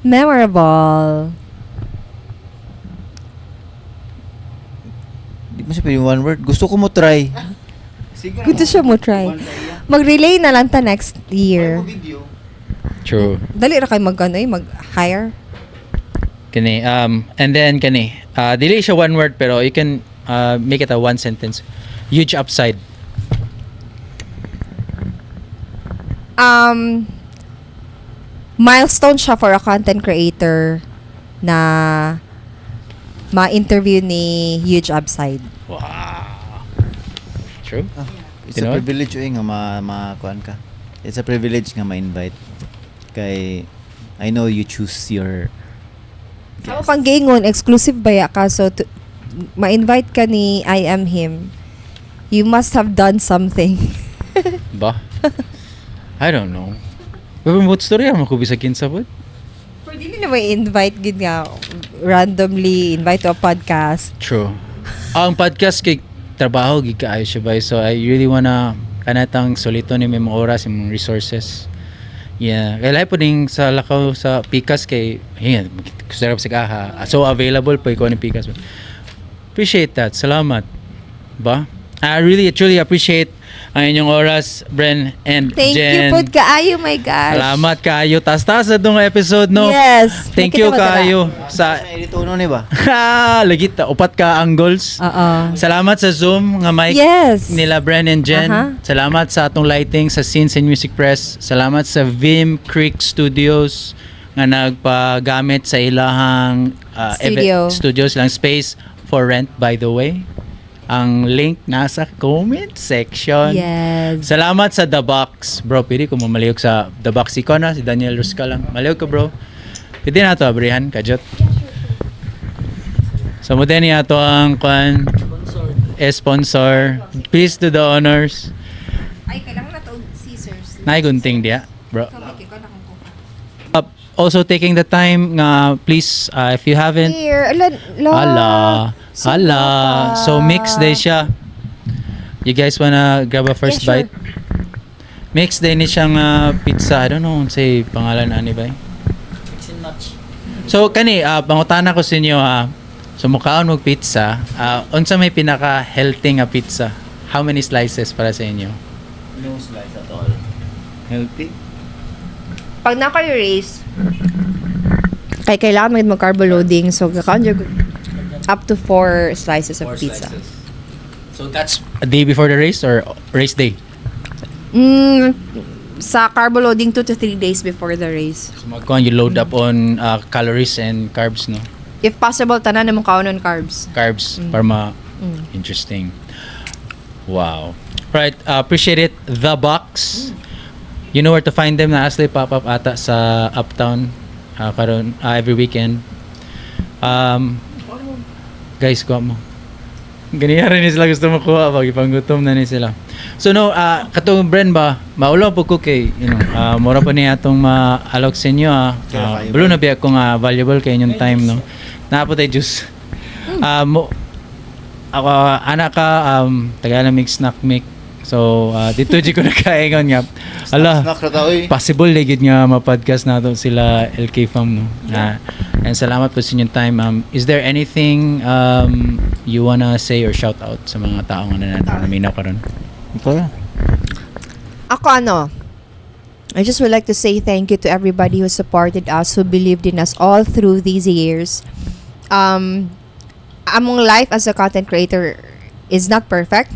Memorable.
Di mo siya pwede one word. Gusto ko mo try. Sige.
Gusto siya mo try. Mag-relay na lang ta next year.
Video.
True.
Dali ra kay mag ano, eh, mag-hire.
Kani, and then kani, dili siya one word pero you can make it a one sentence. Huge upside.
Milestone siya for a content creator na ma-interview ni Huge Upside.
Wow. True.
Ah, it's a
Tinuod?
privilege eh, nga ma kuan ka. It's a privilege nga ma-invite. Kay I know you choose your
Sa pang giingon, exclusive baya ka? So, to, ma-invite ka ni I Am Him, you must have done something.
Ba? I don't know. Pero what story mo ko bisag kinsa pod?
Pero dili na may invite gid nga randomly invite to a podcast.
True. Ang podcast kay trabaho gid kaayo siya ba, so I really wanna kanatang solito ni may mga oras, yung mga resources. Yeah, kay lahi po ning sa lakaw sa Pikas kay yeah, sarap sa aha. So available po ikaw ni Pikas. Appreciate that. Salamat. Ba? I really truly appreciate ang inyong oras, Bren and
Thank
Jen.
you pod kaayo, my gosh.
Salamat kaayo. Taas-taas na itong episode, no?
Yes.
Thank you
Nakita mo tara.
kaayo sa
Sa editono ni ba?
lagi ta upat ka angles.
Oo.
Salamat sa Zoom nga mic nila Bren and Jen. Salamat sa atong lighting sa Scenes and Music Press. Salamat sa Vim Creek Studios nga nagpagamit sa ilahang
Studio.
Studios lang space for rent, by the way. Ang link nasa comment section.
Yes.
Salamat sa The Box. Bro, pwede ko mamaliyog sa The Box. Ikaw na, si Daniel Rusca lang. Maliyog ka, bro. Pwede na ito, abrihan, kajot. So, mo din niya ito ang kwan, sponsor. Please do the honors.
Ay, kailangan na to scissors.
Naigunting diya, bro. Also taking the time nga please if you haven't
Here, ala, la.
Hala.
So
Hala.
pa.
So mix day siya. You guys wanna grab a first
Yeah, sure.
bite? Mix day ni siyang pizza. I don't know unsay pangalan ani ba.
Mix and match.
So kani pangutana ko sa inyo ha. So mukaon og pizza, unsa may pinaka healthy nga pizza? How many slices para sa inyo?
No slice at all. Healthy?
Pag naa koy race, kay kailangan mag carbo loading, so gakaon jud up to four slices of
Four
pizza.
slices. So that's a day before the race or race day?
Sa carbo loading, 2 to 3 days before the race.
So magkuhan, you load up on calories and carbs, no?
If possible, tanan namong kaonon carbs.
Carbs para ma interesting. Wow. Right, appreciate it. The Box. You know where to find them na asli pop up ata sa Uptown karon every weekend. Guys, kuha mo. Ganiya rin ni sila gusto mo kuha pag ipanggutom na ni sila. So no, katong Bren ba, maulaw po ko kay, mura pa niya atong ma-alok sa inyo ah. Balo na biya ko nga valuable kay inyong time, no. Naa po tay juice. Mo, ako, anak ka, Tagalog mix snack mix. So, dito di ko nakaingon nga. Ala,
Snack ra ta oy.
Possible legit nga ma-podcast nato sila LK Fam, no. And salamat po sa inyong time. Is there anything you wanna say or shout out sa mga taong naminaw karon?
Ito.
Ako ano, I just would like to say thank you to everybody who supported us, who believed in us all through these years. Among life as a content creator is not perfect.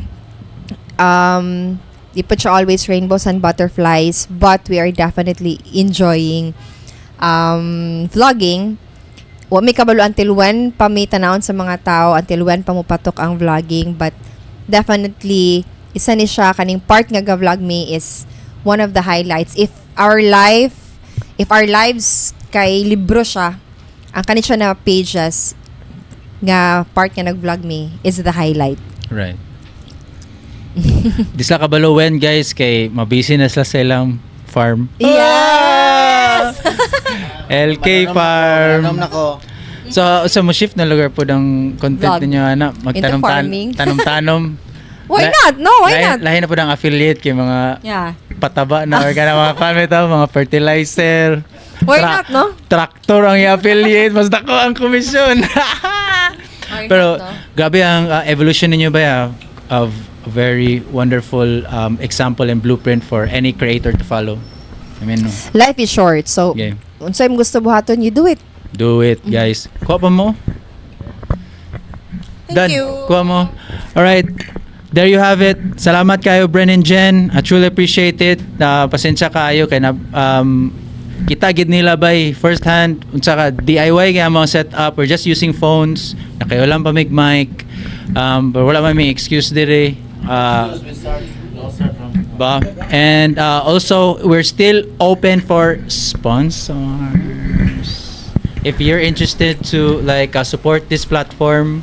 Di pa siya always rainbows and butterflies, but we are definitely enjoying vlogging. Wa mi kabalo until when pa may tanawon sa mga tao, until when pa mopatok ang vlogging, but definitely isa ni siya kaning part nga ga-vlog me is one of the highlights. If our lives kay libro siya, ang kani siya na pages nga part nga nag-vlog me is the highlight.
Right. Di sila kabalo when, guys, kay mabisi na sila sa ilang farm.
Yes!
LK Farm.
Manom na ko.
So, sa mo shift na lugar po ng content
Vlog.
ninyo ana, magtanom
Into farming.
tanom-tanom.
Why not? No, why not?
Lahi na po ng affiliate kay mga pataba na or kana mga kami to, mga fertilizer.
Why not, no?
Tractor ang i-affiliate, mas dako ang komisyon.
Why
Pero
not, no?
grabe ang evolution ninyo ba ya, of a very wonderful example and blueprint for any creator to follow. I mean, no.
Life is short. So, unsay mo gusto buhaton, you do it.
Do it, guys. Kuha pa mo.
Thank
Done.
you.
Kuha mo. All right. There you have it. Salamat kayo, Bren and Jen. I truly appreciate it. Pasensya kaayo kay na kita gid nila by first hand unsa ka DIY kaya mga setup. We're just using phones. Nakayo lang pa mig mic. But wala man may excuse dire. Ba? And also, we're still open for sponsors. If you're interested to like support this platform,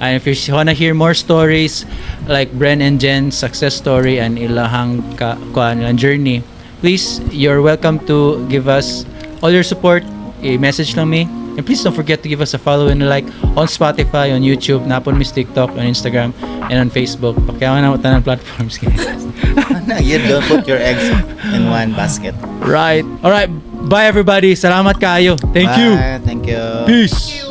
and if you wanna hear more stories like Bren and Jen's success story and ilahang ka, kuan, ilang journey, please, you're welcome to give us all your support. I-message lang me. And please don't forget to give us a follow and a like on Spotify, on YouTube, naa pon mi's TikTok, on Instagram, and on Facebook. Pakiyawan na mo tanan platforms, guys.
You don't put your eggs in one basket.
Right. All right. Bye, everybody. Salamat kaayo. Thank you.
Bye. Thank you.
Peace.